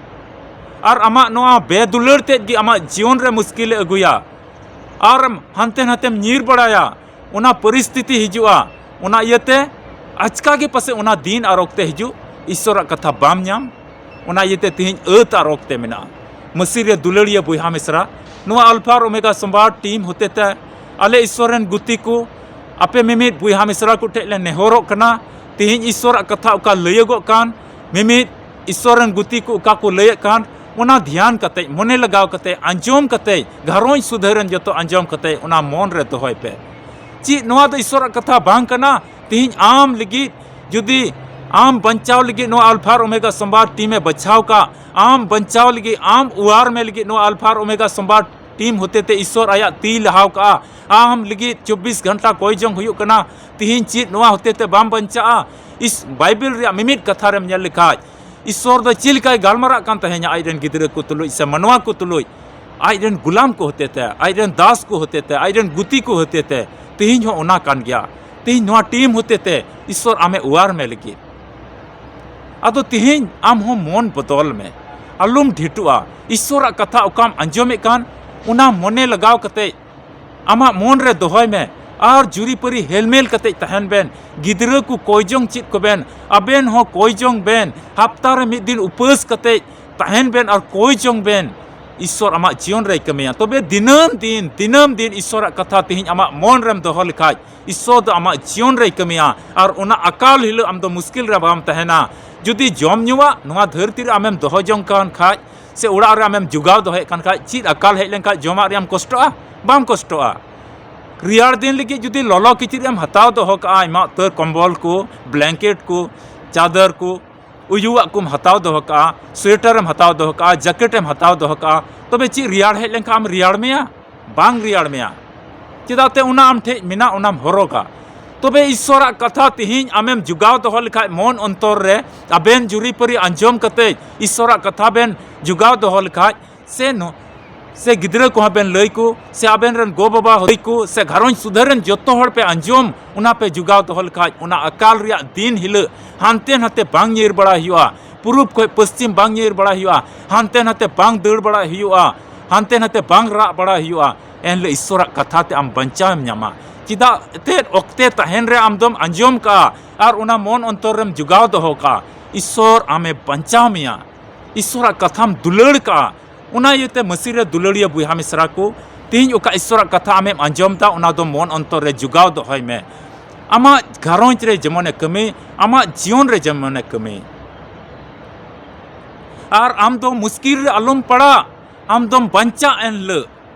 ᱟᱨ ᱟᱢᱟᱜ ᱱᱚᱣᱟ ᱵᱮᱫᱩᱞᱟᱹᱲ ᱛᱮᱫ ᱜᱮ ᱟᱢᱟᱜ ᱡᱤᱭᱚᱱ ᱨᱮ ᱢᱩᱥᱠᱤᱞᱮ ᱟᱹᱜᱩᱭᱟ, ᱟᱨ ᱦᱟᱱᱛᱮ ᱱᱟᱛᱮᱢ ᱧᱤᱨ ᱵᱟᱲᱟᱭᱟ᱾ ᱚᱱᱟ ᱯᱚᱨᱤᱥᱛᱷᱤᱛᱤ ᱦᱤᱡᱩᱜᱼᱟ᱾ ᱚᱱᱟ ᱤᱭᱟᱹᱛᱮ ᱟᱪᱠᱟ ᱜᱮ ᱯᱟᱥᱮᱡ ᱚᱱᱟ ᱫᱤᱱ ᱟᱨ ᱚᱠᱛᱮ ᱦᱤᱡᱩᱜ, ᱤᱥᱥᱚᱨᱟᱜ ᱠᱟᱛᱷᱟ ᱵᱟᱢ ᱧᱟᱢ᱾ ᱚᱱᱟ ᱤᱭᱟᱹᱛᱮ ᱛᱮᱦᱮᱧ ᱟᱹᱛ ᱟᱨ ᱚᱠᱛᱮ ᱢᱮᱱᱟᱜᱼᱟ᱾ ᱢᱟᱹᱥᱤ ᱨᱮ ᱫᱩᱞᱟᱹᱲᱤᱭᱟᱹ ᱵᱚᱭᱦᱟ ᱢᱤᱥᱨᱟ, ᱱᱚᱣᱟ ᱟᱞᱯᱷᱟ ᱟᱨ ᱳᱢᱮᱜᱟ ᱥᱚᱢᱵᱟᱫ ᱴᱤᱢ ᱦᱚᱛᱮᱛᱮ ᱟᱞᱮ ᱤᱥᱥᱚᱨ ᱨᱮᱱ ᱜᱩᱛᱤ ᱠᱚ, ᱟᱯᱮ ᱢᱤᱢᱤᱫ ᱵᱚᱭᱦᱟ ᱢᱤᱥᱨᱟ ᱠᱚ ᱴᱷᱮᱡ ᱞᱮ ᱱᱮᱦᱚᱨᱚᱜ ᱠᱟᱱᱟ, ᱛᱮᱦᱮᱧ ᱤᱥᱥᱚᱨᱟᱜ ᱠᱟᱛᱷᱟ ᱚᱠᱟ ᱞᱟᱹᱭᱟᱹᱜᱚᱜ ᱠᱟᱱ, ᱢᱤᱢᱤᱫ ᱤᱥᱥᱚᱨ ᱨᱮᱱ ᱜᱩᱛᱤ ᱠᱚ ᱚᱠᱟ ᱠᱚ ᱞᱟᱹᱭᱮᱫ ᱠᱟᱱ, ᱚᱱᱟ ᱫᱷᱮᱭᱟᱱ ᱠᱟᱛᱮ, ᱢᱚᱱᱮ ᱞᱟᱜᱟᱣ ᱠᱟᱛᱮ, ᱟᱸᱡᱚᱢ ᱠᱟᱛᱮ, ᱜᱷᱟᱨᱚᱸᱡᱽ ᱥᱩᱫᱷᱟᱹᱨ ᱨᱮᱱ ᱡᱚᱛᱚ ᱟᱸᱡᱚᱢ ᱠᱟᱛᱮ, ᱚᱱᱟ ᱢᱚᱱ ᱨᱮ ᱫᱚᱦᱚᱭ ᱯᱮ᱾ ᱪᱮᱫ ᱱᱚᱣᱟ ᱫᱚ ᱤᱥᱥᱚᱨᱟᱜ ᱠᱟᱛᱷᱟ ᱵᱟᱝ ᱠᱟᱱᱟ? ᱛᱮᱦᱮᱧ ᱟᱢ ᱞᱟᱹᱜᱤᱫ, ᱡᱩᱫᱤ ᱟᱢ ᱵᱟᱧᱪᱟᱣ ᱞᱟᱹᱜᱤᱫ ᱱᱚᱣᱟ ᱟᱞᱯᱷᱟ ᱟᱨ ᱳᱢᱮᱜᱟ ᱥᱚᱢᱵᱟᱫ ᱴᱤᱢ ᱮ ᱵᱟᱪᱷᱟᱣ ᱠᱟᱜ, ᱟᱢ ᱵᱟᱧᱪᱟᱣ ᱞᱟᱹᱜᱤᱫ, ᱟᱢ ᱩᱣᱟᱨ ᱢᱮ ᱞᱟᱹᱜᱤᱫ ᱱᱚᱣᱟ ᱟᱞᱯᱷᱟ ᱟᱨ ᱳᱢᱮᱜᱟ ᱥᱚᱢᱵᱟᱫ ᱴᱤᱢ ᱦᱚᱛᱮᱛᱮ ᱤᱥᱥᱚᱨ ᱟᱭᱟᱜ ᱛᱤ ᱞᱟᱦᱟᱣ ᱠᱟᱜᱼᱟ, ᱟᱢ ᱞᱟᱹᱜᱤᱫ ᱪᱚᱵᱵᱤᱥ ᱜᱷᱚᱱᱴᱟ ᱠᱚᱭ ᱡᱚᱝ ᱦᱩᱭᱩᱜ ᱠᱟᱱᱟ᱾ ᱛᱤᱦᱤᱧ ᱪᱮᱫ ᱱᱚᱣᱟ ᱦᱚᱛᱮᱛᱮ ᱵᱟᱢ ᱵᱟᱧᱪᱟᱜᱼᱟ? ᱤᱥ, ᱵᱟᱭᱵᱮᱞ ᱨᱮᱭᱟᱜ ᱢᱤᱢᱤᱫ ᱠᱟᱛᱷᱟ ᱨᱮᱢ ᱧᱮᱞ ᱞᱮᱠᱷᱟᱡ, ᱤᱥᱥᱚᱨ ᱫᱚ ᱪᱮᱫ ᱞᱮᱠᱟᱭ ᱜᱟᱞᱢᱟᱨᱟᱜ ᱠᱟᱱ ᱛᱟᱦᱮᱸᱧᱟ ᱟᱡ ᱨᱮᱱ ᱜᱤᱫᱽᱨᱟᱹ ᱠᱚ ᱛᱩᱞᱩᱡ ᱥᱮ ᱢᱟᱱᱣᱟ ᱠᱚ ᱛᱩᱞᱩᱡ, ᱟᱡ ᱨᱮᱱ ᱜᱩᱞᱟᱢ ᱠᱚ ᱦᱚᱛᱮᱛᱮ, ᱟᱡ ᱨᱮᱱ ᱫᱟᱥ ᱠᱚ ᱦᱚᱛᱮᱛᱮ, ᱟᱡ ᱨᱮᱱ ᱜᱩᱛᱤ ᱠᱚ ᱦᱚᱛᱮᱛᱮ᱾ ᱛᱤᱦᱤᱧ ᱦᱚᱸ ᱚᱱᱟ ᱠᱟᱱ ᱜᱮᱭᱟ᱾ ᱛᱤᱦᱤᱧ ᱱᱚᱣᱟ ᱴᱤᱢ ᱦᱚᱛᱮᱛᱮ ᱤᱥᱥᱚᱨ ᱟᱢᱮ ᱩᱣᱟᱨ ᱢᱮ ᱞᱟᱹᱜᱤᱫ᱾ ᱟᱫᱚ ᱛᱤᱦᱤᱧ ᱟᱢ ᱦᱚᱸ ᱢᱚᱱ ᱵᱚᱫᱚᱞ ᱢᱮ᱾ ᱟᱞᱚᱢ ᱰᱷᱤᱴᱩᱜᱼᱟ᱾ ᱤᱥᱥᱚᱨᱟᱜ ᱠᱟᱛᱷᱟ ᱚᱠᱟᱢ ᱟᱸᱡᱚᱢᱮᱫ ᱠᱟᱱ, ᱚᱱᱟ ᱢᱚᱱᱮ ᱞᱟᱜᱟᱣ ᱠᱟᱛᱮ ᱟᱢᱟᱜ ᱢᱚᱱ ᱨᱮ ᱫᱚᱦᱚᱭ ᱢᱮ᱾ ᱟᱨ ᱡᱩᱨᱤᱯᱟᱹᱨᱤ ᱦᱮᱞᱢᱮᱞ ᱠᱟᱛᱮ ᱛᱟᱦᱮᱱ ᱵᱮᱱ᱾ ᱜᱤᱫᱽᱨᱟᱹ ᱠᱚ ᱠᱚᱭ ᱡᱚᱝ ᱪᱮᱫ ᱠᱚᱵᱮᱱ, ᱟᱵᱮᱱ ᱦᱚᱸ ᱠᱚᱭ ᱡᱚᱝ ᱵᱮᱱ᱾ ᱦᱟᱯᱛᱟ ᱨᱮ ᱢᱤᱫ ᱫᱤᱱ ᱩᱯᱟᱹᱥ ᱠᱟᱛᱮ ᱛᱟᱦᱮᱱ ᱵᱮᱱ ᱟᱨ ᱠᱚᱭ ᱡᱚᱝ ᱵᱮᱱ᱾ ᱤᱥᱥᱚᱨ ᱟᱢᱟᱜ ᱡᱤᱭᱚᱱ ᱨᱮᱭ ᱠᱟᱹᱢᱤᱭᱟ᱾ ᱛᱚᱵᱮ ᱫᱤᱱᱟᱹᱢ ᱫᱤᱱ, ᱫᱤᱱᱟᱹᱢ ᱫᱤᱱ ᱤᱥᱥᱚᱨᱟᱜ ᱠᱟᱛᱷᱟ ᱛᱮᱦᱮᱧ ᱟᱢᱟᱜ ᱢᱚᱱ ᱨᱮᱢ ᱫᱚᱦᱚ ᱞᱮᱠᱷᱟᱡ, ᱤᱥᱥᱚᱨ ᱫᱚ ᱟᱢᱟᱜ ᱡᱤᱭᱚᱱ ᱨᱮᱭ ᱠᱟᱹᱢᱤᱭᱟ᱾ ᱟᱨ ᱚᱱᱟ ᱟᱠᱟᱞ ᱦᱤᱞᱳᱜ ᱟᱢ ᱫᱚ ᱢᱩᱥᱠᱤᱞ ᱨᱮ ᱵᱟᱢ ᱛᱟᱦᱮᱱᱟ᱾ ᱡᱩᱫᱤ ᱡᱚᱢ ᱧᱩᱣᱟᱜ ᱱᱚᱣᱟ ᱫᱷᱟᱹᱨᱛᱤ ᱨᱮ ᱟᱢᱮᱢ ᱫᱚᱦᱚ ᱡᱚᱝ ᱠᱟᱱ ᱠᱷᱟᱡ, ᱥᱮ ᱚᱲᱟᱜ ᱨᱮ ᱟᱢᱮᱢ ᱡᱚᱜᱟᱣ ᱫᱚᱦᱚᱭᱮᱫ ᱠᱟᱱ ᱠᱷᱟᱡ, ᱪᱮᱫ ᱟᱠᱟᱞ ᱦᱮᱡ ᱞᱮᱱᱠᱷᱟᱡ ᱡᱚᱢᱟᱜ ᱨᱮᱭᱟᱜ ᱮᱢ ᱠᱚᱥᱴᱚᱜᱼᱟ? ᱵᱟᱢ ᱠᱚᱥᱴᱚᱜᱼᱟ᱾ ᱨᱮᱭᱟᱲ ᱫᱤᱱ ᱞᱟᱹᱜᱤᱫ ᱡᱩᱫᱤ ᱞᱚᱞᱚ ᱠᱤᱪᱨᱤᱡ ᱮᱢ ᱦᱟᱛᱟᱣ ᱫᱚᱦᱚ ᱠᱟᱜᱼᱟ, ᱟᱭᱢᱟ ᱩᱛᱟᱹᱨ ᱠᱚᱢᱵᱚᱞ ᱠᱚ, ᱵᱞᱮᱝᱠᱮᱴ ᱠᱚ, ᱪᱟᱫᱚᱨ ᱠᱚ, ᱩᱭᱩᱣᱟᱜ ᱠᱚᱢ ᱦᱟᱛᱟᱣ ᱫᱚᱦᱚ ᱠᱟᱜᱼᱟ, ᱥᱳᱭᱮᱴᱟᱨ ᱮᱢ ᱦᱟᱛᱟᱣ ᱫᱚᱦᱚ ᱠᱟᱜᱼᱟ, ᱡᱮᱠᱮᱴ ᱮᱢ ᱦᱟᱛᱟᱣ ᱫᱚᱦᱚ ᱠᱟᱜᱼᱟ, ᱛᱚᱵᱮ ᱪᱮᱫ ᱨᱮᱭᱟᱲ ᱦᱮᱡ ᱞᱮᱱᱠᱷᱟᱱ ᱟᱢ ᱨᱮᱭᱟᱲ ᱢᱮᱭᱟ? ᱵᱟᱝ ᱨᱮᱭᱟᱲ ᱢᱮᱭᱟ᱾ ᱪᱮᱫᱟᱜ ᱛᱮ ᱚᱱᱟ ᱟᱢ ᱴᱷᱮᱡ ᱢᱮᱱᱟᱜ, ᱚᱱᱟᱢ ᱦᱚᱨᱚᱜᱟ᱾ ᱛᱚᱵᱮ ᱤᱥᱥᱚᱨᱟᱜ ᱠᱟᱛᱷᱟ ᱛᱮᱦᱮᱧ ᱟᱢᱮᱢ ᱡᱚᱜᱟᱣ ᱫᱚᱦᱚ ᱞᱮᱠᱷᱟᱡ, ᱢᱚᱱ ᱚᱱᱛᱚᱨ ᱨᱮ ᱟᱵᱮᱱ ᱡᱩᱨᱤᱯᱟᱹᱨᱤ ᱟᱸᱡᱚᱢ ᱠᱟᱛᱮ ᱤᱥᱥᱚᱨᱟᱜ ᱠᱟᱛᱷᱟ ᱵᱮᱱ ᱡᱚᱜᱟᱣ ᱫᱚᱦᱚ ᱞᱮᱠᱷᱟᱡ, ᱥᱮ ᱱᱚ-, ᱥᱮ ᱜᱤᱫᱽᱨᱟᱹ ᱠᱚᱦᱚᱸ ᱵᱮᱱ ᱞᱟᱹᱭ ᱠᱚ, ᱥᱮ ᱟᱵᱮᱱ ᱨᱮᱱ ᱜᱚ ᱵᱟᱵᱟ ᱦᱩᱭ ᱠᱚ, ᱥᱮ ᱜᱷᱟᱨᱚᱸᱡᱽ ᱥᱩᱫᱷᱟᱹ ᱨᱮᱱ ᱡᱚᱛᱚ ᱦᱚᱲ ᱯᱮ ᱟᱸᱡᱚᱢ, ᱚᱱᱟ ᱯᱮ ᱡᱚᱜᱟᱣ ᱫᱚᱦᱚ ᱞᱮᱠᱷᱟᱡ, ᱚᱱᱟ ᱟᱠᱟᱞ ᱨᱮᱭᱟᱜ ᱫᱤᱱ ᱦᱤᱞᱳᱜ ᱦᱟᱱᱛᱮ ᱱᱟᱛᱮ ᱵᱟᱝ ᱧᱤᱨ ᱵᱟᱲᱟᱭ ᱦᱩᱭᱩᱜᱼᱟ, ᱯᱩᱨᱩᱵ ᱠᱷᱚᱡ ᱯᱚᱥᱪᱤᱢ ᱵᱟᱝ ᱧᱤᱨ ᱵᱟᱲᱟᱭ ᱦᱩᱭᱩᱜᱼᱟ, ᱦᱟᱱᱛᱮ ᱱᱟᱛᱮ ᱵᱟᱝ ᱫᱟᱹᱲ ᱵᱟᱲᱟᱭ ᱦᱩᱭᱩᱜᱼᱟ, ᱦᱟᱱᱛᱮ ᱱᱟᱛᱮ ᱵᱟᱝ ᱨᱟᱜ ᱵᱟᱲᱟᱭ ᱦᱩᱭᱩᱜᱼᱟ᱾ ᱮᱱᱦᱤᱞᱳᱜ ᱤᱥᱥᱚᱨᱟᱜ ᱠᱟᱛᱷᱟ ᱛᱮ ᱟᱢ ᱵᱟᱧᱪᱟᱣ ᱮᱢ ᱧᱟᱢᱟ᱾ ᱪᱮᱫᱟᱜ ᱮᱱᱛᱮᱫ ᱚᱠᱛᱮ ᱛᱟᱦᱮᱱ ᱨᱮ ᱟᱢ ᱫᱚᱢ ᱟᱸᱡᱚᱢ ᱠᱟᱜᱼᱟ ᱟᱨ ᱚᱱᱟ ᱢᱚᱱ ᱚᱱᱛᱚᱨ ᱨᱮᱢ ᱡᱚᱜᱟᱣ ᱫᱚᱦᱚ ᱠᱟᱜᱼᱟ, ᱤᱥᱥᱚᱨ ᱟᱢᱮ ᱵᱟᱧᱪᱟᱣ ᱢᱮᱭᱟ᱾ ᱤᱥᱥᱚᱨᱟᱜ ᱠᱟᱛᱷᱟᱢ ᱫᱩᱞᱟᱹᱲ ᱠᱟᱜᱼᱟ᱾ ᱚᱱᱟ ᱤᱭᱟᱹᱛᱮ ᱢᱟᱹᱥᱤ ᱨᱮ ᱫᱩᱞᱟᱹᱲᱤᱭᱟᱹ ᱵᱚᱭᱦᱟ ᱢᱤᱥᱨᱟ ᱠᱚ, ᱛᱮᱦᱮᱧ ᱚᱠᱟ ᱤᱥᱥᱚᱨᱟᱜ ᱠᱟᱛᱷᱟ ᱟᱢᱮᱢ ᱟᱸᱡᱚᱢ ᱫᱟ, ᱚᱱᱟ ᱫᱚ ᱢᱚᱱ ᱚᱱᱛᱚᱨ ᱨᱮ ᱡᱚᱜᱟᱣ ᱫᱚᱦᱚᱭ ᱢᱮ᱾ ᱟᱢᱟᱜ ᱜᱷᱟᱨᱚᱸᱡᱽ ᱨᱮ ᱡᱮᱢᱚᱱᱮ ᱠᱟᱹᱢᱤ, ᱟᱢᱟᱜ ᱡᱤᱭᱚᱱ ᱨᱮ ᱡᱮᱢᱚᱱᱮ ᱠᱟᱹᱢᱤ᱾ ᱟᱨ ᱟᱢ ᱫᱚ ᱢᱩᱥᱠᱤᱞ ᱨᱮ ᱟᱞᱚᱢ ᱯᱟᱲᱟᱜ, ᱟᱢ ᱫᱚᱢ ᱵᱟᱧᱪᱟᱜ ᱮᱱᱦᱤᱞᱳᱜ᱾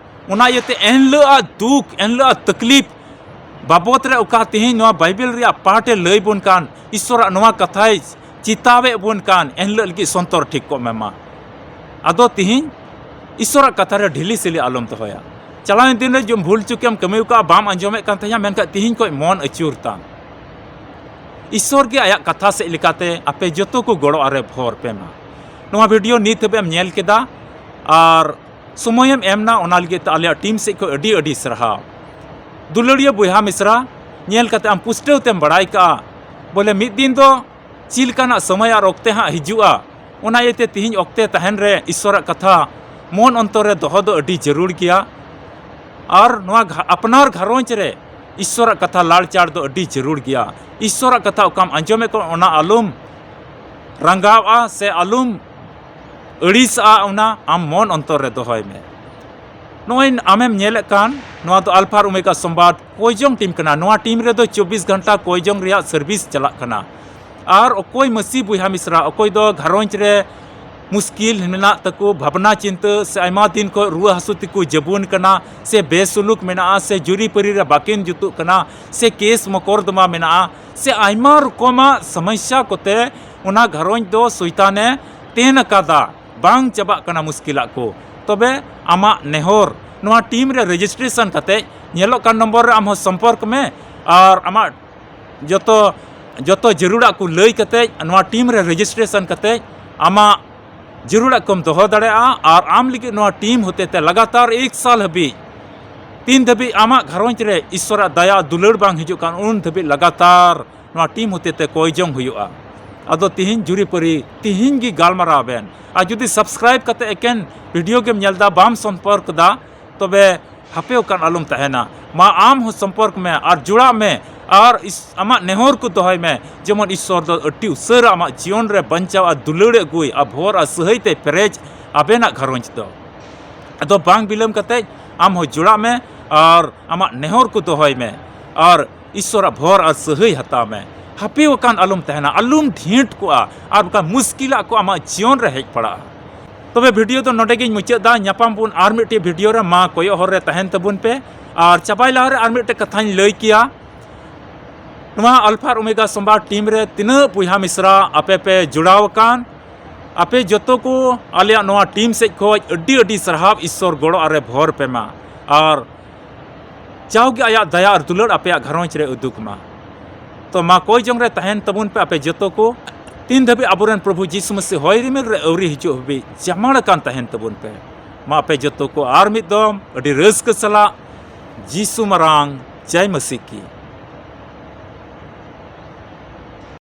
ᱚᱱᱟ ᱤᱭᱟᱹᱛᱮ ᱮᱱᱦᱤᱞᱳᱜ ᱟᱜ ᱫᱩᱠ, ᱮᱱᱦᱤᱞᱳᱜ ᱟᱜ ᱛᱟᱠᱞᱤᱯ ᱵᱟᱵᱚᱫ ᱨᱮ ᱚᱠᱟ ᱛᱮᱦᱮᱧ ᱱᱚᱣᱟ ᱵᱟᱭᱵᱮᱞ ᱨᱮᱭᱟᱜ ᱯᱟᱴ ᱮ ᱞᱟᱹᱭ ᱵᱚᱱ ᱠᱟᱱ, ᱤᱥᱥᱚᱨᱟᱜ ᱱᱚᱣᱟ ᱠᱟᱛᱷᱟᱭ ᱪᱮᱛᱟᱣᱮᱫ ᱵᱚᱱ ᱠᱟᱱ, ᱮᱱᱦᱤᱞᱳᱜ ᱞᱟᱹᱜᱤᱫ ᱥᱚᱱᱛᱚᱨ ᱴᱷᱤᱠ ᱠᱚᱜ ᱢᱮ ᱢᱟ᱾ ᱟᱫᱚ ᱛᱤᱦᱤᱧ ᱤᱥᱥᱚᱨᱟᱜ ᱠᱟᱛᱷᱟ ᱨᱮ ᱰᱷᱤᱞᱤ ᱥᱤᱞᱤ ᱟᱞᱚᱢ ᱫᱚᱦᱚᱭᱟ᱾ ᱪᱟᱞᱟᱣᱮᱱ ᱫᱤᱱ ᱨᱮ ᱡᱩᱫᱤ ᱵᱷᱩᱞ ᱪᱩᱠᱮᱢ ᱠᱟᱹᱢᱤ ᱟᱠᱟᱫᱼᱟ, ᱵᱟᱢ ᱟᱸᱡᱚᱢᱮᱫ ᱠᱟᱱ ᱛᱟᱦᱮᱸᱫᱼᱟ, ᱢᱮᱱᱠᱷᱟᱱ ᱛᱤᱦᱤᱧ ᱠᱷᱚᱱ ᱢᱚᱱ ᱟᱹᱪᱩᱨ ᱛᱟᱢ᱾ ᱤᱥᱥᱚᱨ ᱜᱮ ᱟᱭᱟᱜ ᱠᱟᱛᱷᱟ ᱥᱮᱫ ᱞᱮᱠᱟᱛᱮ ᱟᱯᱮ ᱡᱚᱛᱚ ᱠᱚ ᱜᱚᱲᱚ ᱟᱨᱮ ᱵᱷᱚᱨ ᱯᱮ ᱢᱟ᱾ ᱱᱚᱣᱟ ᱵᱷᱤᱰᱤᱭᱳ ᱱᱤᱛ ᱦᱟᱹᱵᱤᱡ ᱮᱢ ᱧᱮᱞ ᱠᱮᱫᱟ ᱟᱨ ᱥᱚᱢᱚᱭᱮᱢ ᱮᱢ ᱮᱱᱟ, ᱚᱱᱟ ᱞᱟᱹᱜᱤᱫ ᱛᱮ ᱟᱞᱮᱭᱟᱜ ᱴᱤᱢ ᱥᱮᱫ ᱠᱷᱚᱱ ᱟᱹᱰᱤ ᱟᱹᱰᱤ ᱥᱟᱨᱦᱟᱣ᱾ ᱫᱩᱞᱟᱹᱲᱤᱭᱟᱹ ᱵᱚᱭᱦᱟ ᱢᱤᱥᱨᱟ, ᱧᱮᱞ ᱠᱟᱛᱮ ᱟᱢ ᱯᱩᱥᱴᱟᱹᱣ ᱛᱮᱢ ᱵᱟᱲᱟᱭ ᱠᱟᱜᱼᱟ ᱵᱚᱞᱮ ᱢᱤᱫ ᱫᱤᱱ ᱫᱚ ᱪᱮᱫ ᱞᱮᱠᱟᱱᱟᱜ ᱥᱚᱢᱚᱭ ᱟᱨ ᱚᱠᱛᱮ ᱦᱟᱸᱜ ᱦᱤᱡᱩᱜᱼᱟ, ᱚᱱᱟ ᱤᱭᱟᱹᱛᱮ ᱛᱤᱦᱤᱧ ᱚᱠᱛᱮ ᱛᱟᱦᱮᱱ ᱨᱮ ᱤᱥᱥᱚᱨᱟᱜ ᱠᱟᱛᱷᱟ ᱢᱚᱱ ᱚᱱᱛᱚᱨ ᱨᱮ ᱫᱚᱦᱚ ᱫᱚ ᱟᱹᱰᱤ ᱡᱟᱹᱨᱩᱲ ᱜᱮᱭᱟ᱾ ᱟᱨ ᱱᱚᱣᱟ ᱜᱷᱟ-, ᱟᱯᱱᱟᱨ ᱜᱷᱟᱨᱚᱸᱡᱽ ᱨᱮ ᱤᱥᱥᱚᱨᱟᱜ ᱠᱟᱛᱷᱟ ᱞᱟᱲᱪᱟᱲ ᱫᱚ ᱟᱹᱰᱤ ᱡᱟᱹᱨᱩᱲ ᱜᱮᱭᱟ᱾ ᱤᱥᱥᱚᱨᱟᱜ ᱠᱟᱛᱷᱟ ᱚᱠᱟᱢ ᱟᱸᱡᱚᱢᱮᱫ ᱠᱚ, ᱚᱱᱟ ᱟᱞᱚᱢ ᱨᱟᱸᱜᱟᱣᱼᱟ ᱥᱮ ᱟᱞᱚᱢ ᱟᱹᱲᱤᱥᱟᱜᱼᱟ, ᱚᱱᱟ ᱟᱢ ᱢᱚᱱ ᱚᱱᱛᱚᱨ ᱨᱮ ᱫᱚᱦᱚᱭ ᱢᱮ᱾ ᱱᱚᱜᱼᱚᱭ ᱟᱢᱮᱢ ᱧᱮᱞᱮᱫ ᱠᱟᱱ, ᱱᱚᱣᱟ ᱫᱚ ᱟᱞᱯᱷᱟ ᱟᱨ ᱳᱢᱮᱜᱟ ᱥᱚᱢᱵᱟᱫ ᱠᱚᱭᱡᱚᱝ ᱴᱤᱢ ᱠᱟᱱᱟ᱾ ᱱᱚᱣᱟ ᱴᱤᱢ ᱨᱮᱫᱚ ᱪᱚᱵᱵᱤᱥ ᱜᱷᱚᱱᱴᱟ ᱠᱚᱭᱡᱚᱝ ᱨᱮᱭᱟᱜ ᱥᱟᱨᱵᱷᱤᱥ ᱪᱟᱞᱟᱜ ᱠᱟᱱᱟ᱾ ᱟᱨ ᱚᱠᱚᱭ ᱢᱟᱹᱥᱤ ᱵᱚᱭᱦᱟ ᱢᱤᱥᱨᱟ, ᱚᱠᱚᱭ ᱫᱚ ᱜᱷᱟᱨᱚᱸᱡᱽ ᱨᱮ ᱢᱩᱥᱠᱤᱞ ᱢᱮᱱᱟᱜ ᱛᱟᱠᱚ, ᱵᱷᱟᱵᱽᱱᱟ ᱪᱤᱱᱛᱟᱹ ᱥᱮ ᱟᱭᱢᱟ ᱫᱤᱱ ᱠᱷᱚᱱ ᱨᱩᱣᱟᱹ ᱦᱟᱹᱥᱩ ᱛᱮᱠᱚ ᱡᱟᱹᱵᱩᱱ ᱠᱟᱱᱟ, ᱥᱮ ᱵᱮᱥᱩᱞᱩᱠ ᱢᱮᱱᱟᱜᱼᱟ, ᱥᱮ ᱡᱩᱨᱤᱯᱟᱹᱨᱤ ᱨᱮ ᱵᱟᱹᱠᱤᱱ ᱡᱩᱛᱩᱜ ᱠᱟᱱᱟ, ᱥᱮ ᱠᱮᱥ ᱢᱚᱠᱚᱨᱫᱚᱢᱟ ᱢᱮᱱᱟᱜᱼᱟ, ᱥᱮ ᱟᱭᱢᱟ ᱨᱚᱠᱚᱢᱟᱜ ᱥᱚᱢᱚᱥᱥᱟ ᱠᱚᱛᱮ ᱚᱱᱟ ᱜᱷᱟᱨᱚᱸᱡᱽ ᱫᱚ ᱥᱚᱭᱛᱟᱱᱮ ᱛᱮᱱ ᱟᱠᱟᱫᱟ, ᱵᱟᱝ ᱪᱟᱵᱟᱜ ᱠᱟᱱᱟ ᱢᱩᱥᱠᱤᱞᱟᱜ ᱠᱚ, ᱛᱚᱵᱮ ᱟᱢᱟᱜ ᱱᱮᱦᱚᱨ ᱱᱚᱣᱟ ᱴᱤᱢ ᱨᱮ ᱨᱮᱡᱤᱥᱴᱨᱮᱥᱚᱱ ᱠᱟᱛᱮ ᱧᱮᱞᱚᱜ ᱠᱟᱱ ᱱᱚᱢᱵᱚᱨ ᱨᱮ ᱟᱢ ᱦᱚᱸ ᱥᱚᱢᱯᱚᱨᱠ ᱢᱮ᱾ ᱟᱨ ᱟᱢᱟᱜ ᱡᱚᱛᱚ, ᱡᱚᱛᱚ ᱡᱟᱹᱨᱩᱲᱟᱜ ᱠᱚ ᱞᱟᱹᱭ ᱠᱟᱛᱮ ᱱᱚᱣᱟ ᱴᱤᱢ ᱨᱮ ᱨᱮᱡᱤᱥᱴᱨᱮᱥᱚᱱ ᱠᱟᱛᱮ ᱟᱢᱟᱜ ᱡᱟᱹᱨᱩᱲᱟᱜ ᱠᱚᱢ ᱫᱚᱦᱚ ᱫᱟᱲᱮᱭᱟᱜᱼᱟ᱾ ᱟᱨ ᱟᱢ ᱞᱟᱹᱜᱤᱫ ᱱᱚᱣᱟ ᱴᱤᱢ ᱦᱚᱛᱮᱛᱮ ᱞᱟᱜᱟᱛᱟᱨ ᱮᱠ ᱥᱟᱞ ᱦᱟᱹᱵᱤᱡ, ᱛᱤᱱ ᱫᱷᱟᱹᱵᱤᱡ ᱟᱢᱟᱜ ᱜᱷᱟᱨᱚᱸᱡᱽ ᱨᱮ ᱤᱥᱥᱚᱨᱟᱜ ᱫᱟᱭᱟ ᱫᱩᱞᱟᱹᱲ ᱵᱟᱝ ᱦᱤᱡᱩᱜ ᱠᱟᱱ, ᱩᱱ ᱫᱷᱟᱹᱵᱤᱡ ᱞᱟᱜᱟᱛᱟᱨ ᱱᱚᱣᱟ ᱴᱤᱢ ᱦᱚᱛᱮᱛᱮ ᱠᱚᱭ ᱡᱚᱝ ᱦᱩᱭᱩᱜᱼᱟ᱾ ᱟᱫᱚ ᱛᱤᱦᱤᱧ ᱡᱩᱨᱤᱯᱟᱹᱨᱤ, ᱛᱤᱦᱤᱧ ᱜᱮ ᱜᱟᱞᱢᱟᱨᱟᱣ ᱵᱮᱱ᱾ ᱟᱨ ᱡᱩᱫᱤ ᱥᱟᱵᱥᱠᱨᱟᱭᱤᱵ ᱠᱟᱛᱮ ᱮᱠᱮᱱ ᱵᱷᱤᱰᱤᱭᱳ ᱜᱮᱢ ᱧᱮᱞ ᱮᱫᱟ, ᱵᱟᱢ ᱥᱚᱢᱯᱚᱨᱠ ᱮᱫᱟ, ᱛᱚᱵᱮ ᱦᱟᱯᱮ ᱚᱠᱟᱱ ᱟᱞᱚᱢ ᱛᱟᱦᱮᱱᱟ᱾ ᱢᱟ ᱟᱢ ᱦᱚᱸ ᱥᱚᱢᱯᱚᱨᱠ ᱢᱮ ᱟᱨ ᱡᱚᱲᱟᱜ ᱢᱮ ᱟᱨ ᱤᱥ-, ᱟᱢᱟᱜ ᱱᱮᱦᱚᱨ ᱠᱚ ᱫᱚᱦᱚᱭ ᱢᱮ, ᱡᱮᱢᱚᱱ ᱤᱥᱥᱚᱨ ᱫᱚ ᱟᱹᱰᱤ ᱩᱥᱟᱹᱨᱟ ᱟᱢᱟᱜ ᱡᱤᱭᱚᱱ ᱨᱮ ᱵᱟᱧᱪᱟᱣ ᱟᱨ ᱫᱩᱞᱟᱹᱲ ᱮ ᱟᱹᱜᱩᱭ ᱟᱨ ᱵᱷᱚᱨ ᱟᱨ ᱥᱟᱹᱦᱟᱹᱭ ᱛᱮ ᱯᱮᱨᱮᱡ ᱟᱵᱮᱱᱟᱜ ᱜᱷᱟᱨᱚᱸᱡᱽ ᱫᱚ᱾ ᱟᱫᱚ ᱵᱟᱝ ᱵᱤᱞᱚᱢ ᱠᱟᱛᱮ ᱟᱢ ᱦᱚᱸ ᱡᱚᱲᱟᱜ ᱢᱮ ᱟᱨ ᱟᱢᱟᱜ ᱱᱮᱦᱚᱨ ᱠᱚ ᱫᱚᱦᱚᱭ ᱢᱮ ᱟᱨ ᱤᱥᱥᱚᱨᱟᱜ ᱵᱷᱚᱨ ᱟᱨ ᱥᱟᱹᱦᱟᱹᱭ ᱦᱟᱛᱟᱣ ᱢᱮ᱾ ᱦᱟᱯᱮ ᱟᱠᱟᱱ ᱟᱞᱚᱢ ᱛᱟᱦᱮᱱᱟ, ᱟᱞᱚᱢ ᱰᱷᱤᱸᱴ ᱠᱚᱜᱼᱟ, ᱟᱨ ᱵᱟᱠᱷᱟᱱ ᱢᱩᱥᱠᱤᱞᱟᱜ ᱠᱚ ᱟᱢᱟᱜ ᱡᱤᱭᱚᱱ ᱨᱮ ᱦᱮᱡ ᱯᱟᱲᱟᱜᱼᱟ᱾ ᱛᱚᱵᱮ ᱵᱷᱤᱰᱤᱭᱳ ᱫᱚ ᱱᱚᱰᱮ ᱜᱤᱧ ᱢᱩᱪᱟᱹᱫ ᱫᱟ᱾ ᱧᱟᱯᱟᱢ ᱵᱚᱱ ᱟᱨ ᱢᱤᱫᱴᱮᱡ ᱵᱷᱤᱰᱤᱭᱳ ᱨᱮ᱾ ᱢᱟ ᱠᱚᱭᱚᱜ ᱦᱚᱨ ᱨᱮ ᱛᱟᱦᱮᱱ ᱛᱟᱵᱚᱱ ᱯᱮ᱾ ᱟᱨ ᱪᱟᱵᱟᱭ ᱞᱟᱦᱟ ᱨᱮ ᱟᱨ ᱢᱤᱫᱴᱮᱡ ᱠᱟᱛᱷᱟᱧ ᱞᱟᱹᱭ ᱠᱮᱭᱟ, ᱱᱚᱣᱟ ᱟᱞᱯᱷᱟ ᱟᱨ ᱳᱢᱮᱜᱟ ᱥᱚᱢᱵᱟᱫ ᱴᱤᱢ ᱨᱮ ᱛᱤᱱᱟᱹᱜ ᱵᱚᱭᱦᱟ ᱢᱤᱥᱨᱟ ᱟᱯᱮ ᱯᱮ ᱡᱚᱲᱟᱣ ᱟᱠᱟᱱ, ᱟᱯᱮ ᱡᱚᱛᱚ ᱠᱚ ᱟᱞᱮᱭᱟᱜ ᱱᱚᱣᱟ ᱴᱤᱢ ᱥᱮᱫ ᱠᱷᱚᱱ ᱟᱹᱰᱤ ᱟᱹᱰᱤ ᱥᱟᱨᱦᱟᱣ᱾ ᱤᱥᱥᱚᱨ ᱜᱚᱲᱚ ᱟᱨᱮ ᱵᱷᱚᱨ ᱯᱮ ᱢᱟ, ᱟᱨ ᱡᱟᱣᱜᱮ ᱟᱭᱟᱜ ᱫᱟᱭᱟ ᱟᱨ ᱫᱩᱞᱟᱹᱲ ᱟᱯᱮᱭᱟᱜ ᱜᱷᱟᱨᱚᱸᱡᱽ ᱨᱮ ᱩᱫᱩᱜᱽ ᱢᱟ᱾ ᱛᱚ ᱢᱟ ᱠᱚᱭ ᱡᱚᱝ ᱨᱮ ᱛᱟᱦᱮᱱ ᱛᱟᱵᱚᱱ ᱯᱮ ᱟᱯᱮ ᱡᱚᱛᱚ ᱠᱚ, ᱛᱤᱱ ᱫᱷᱟᱹᱵᱤᱡ ᱟᱵᱚᱨᱮᱱ ᱯᱨᱚᱵᱷᱩ ᱡᱤᱥᱩ ᱢᱟᱹᱥᱤ ᱦᱚᱭ ᱨᱤᱢᱤᱞ ᱨᱮ ᱟᱹᱣᱨᱤ ᱦᱤᱡᱩᱜ ᱦᱟᱹᱵᱤᱡ ᱡᱟᱢᱟᱲ ᱟᱠᱟᱱ ᱛᱟᱦᱮᱱ ᱛᱟᱵᱚᱱ ᱯᱮ᱾ ᱢᱟ ᱟᱯᱮ ᱡᱚᱛᱚ ᱠᱚ ᱟᱨ ᱢᱤᱫ ᱫᱚᱢ ᱟᱹᱰᱤ ᱨᱟᱹᱥᱠᱟᱹ ᱥᱟᱞᱟᱜ ᱡᱤᱥᱩ ᱢᱟᱨᱟᱝ ᱡᱟᱭ ᱢᱟᱹᱥᱤ ᱠᱤ᱾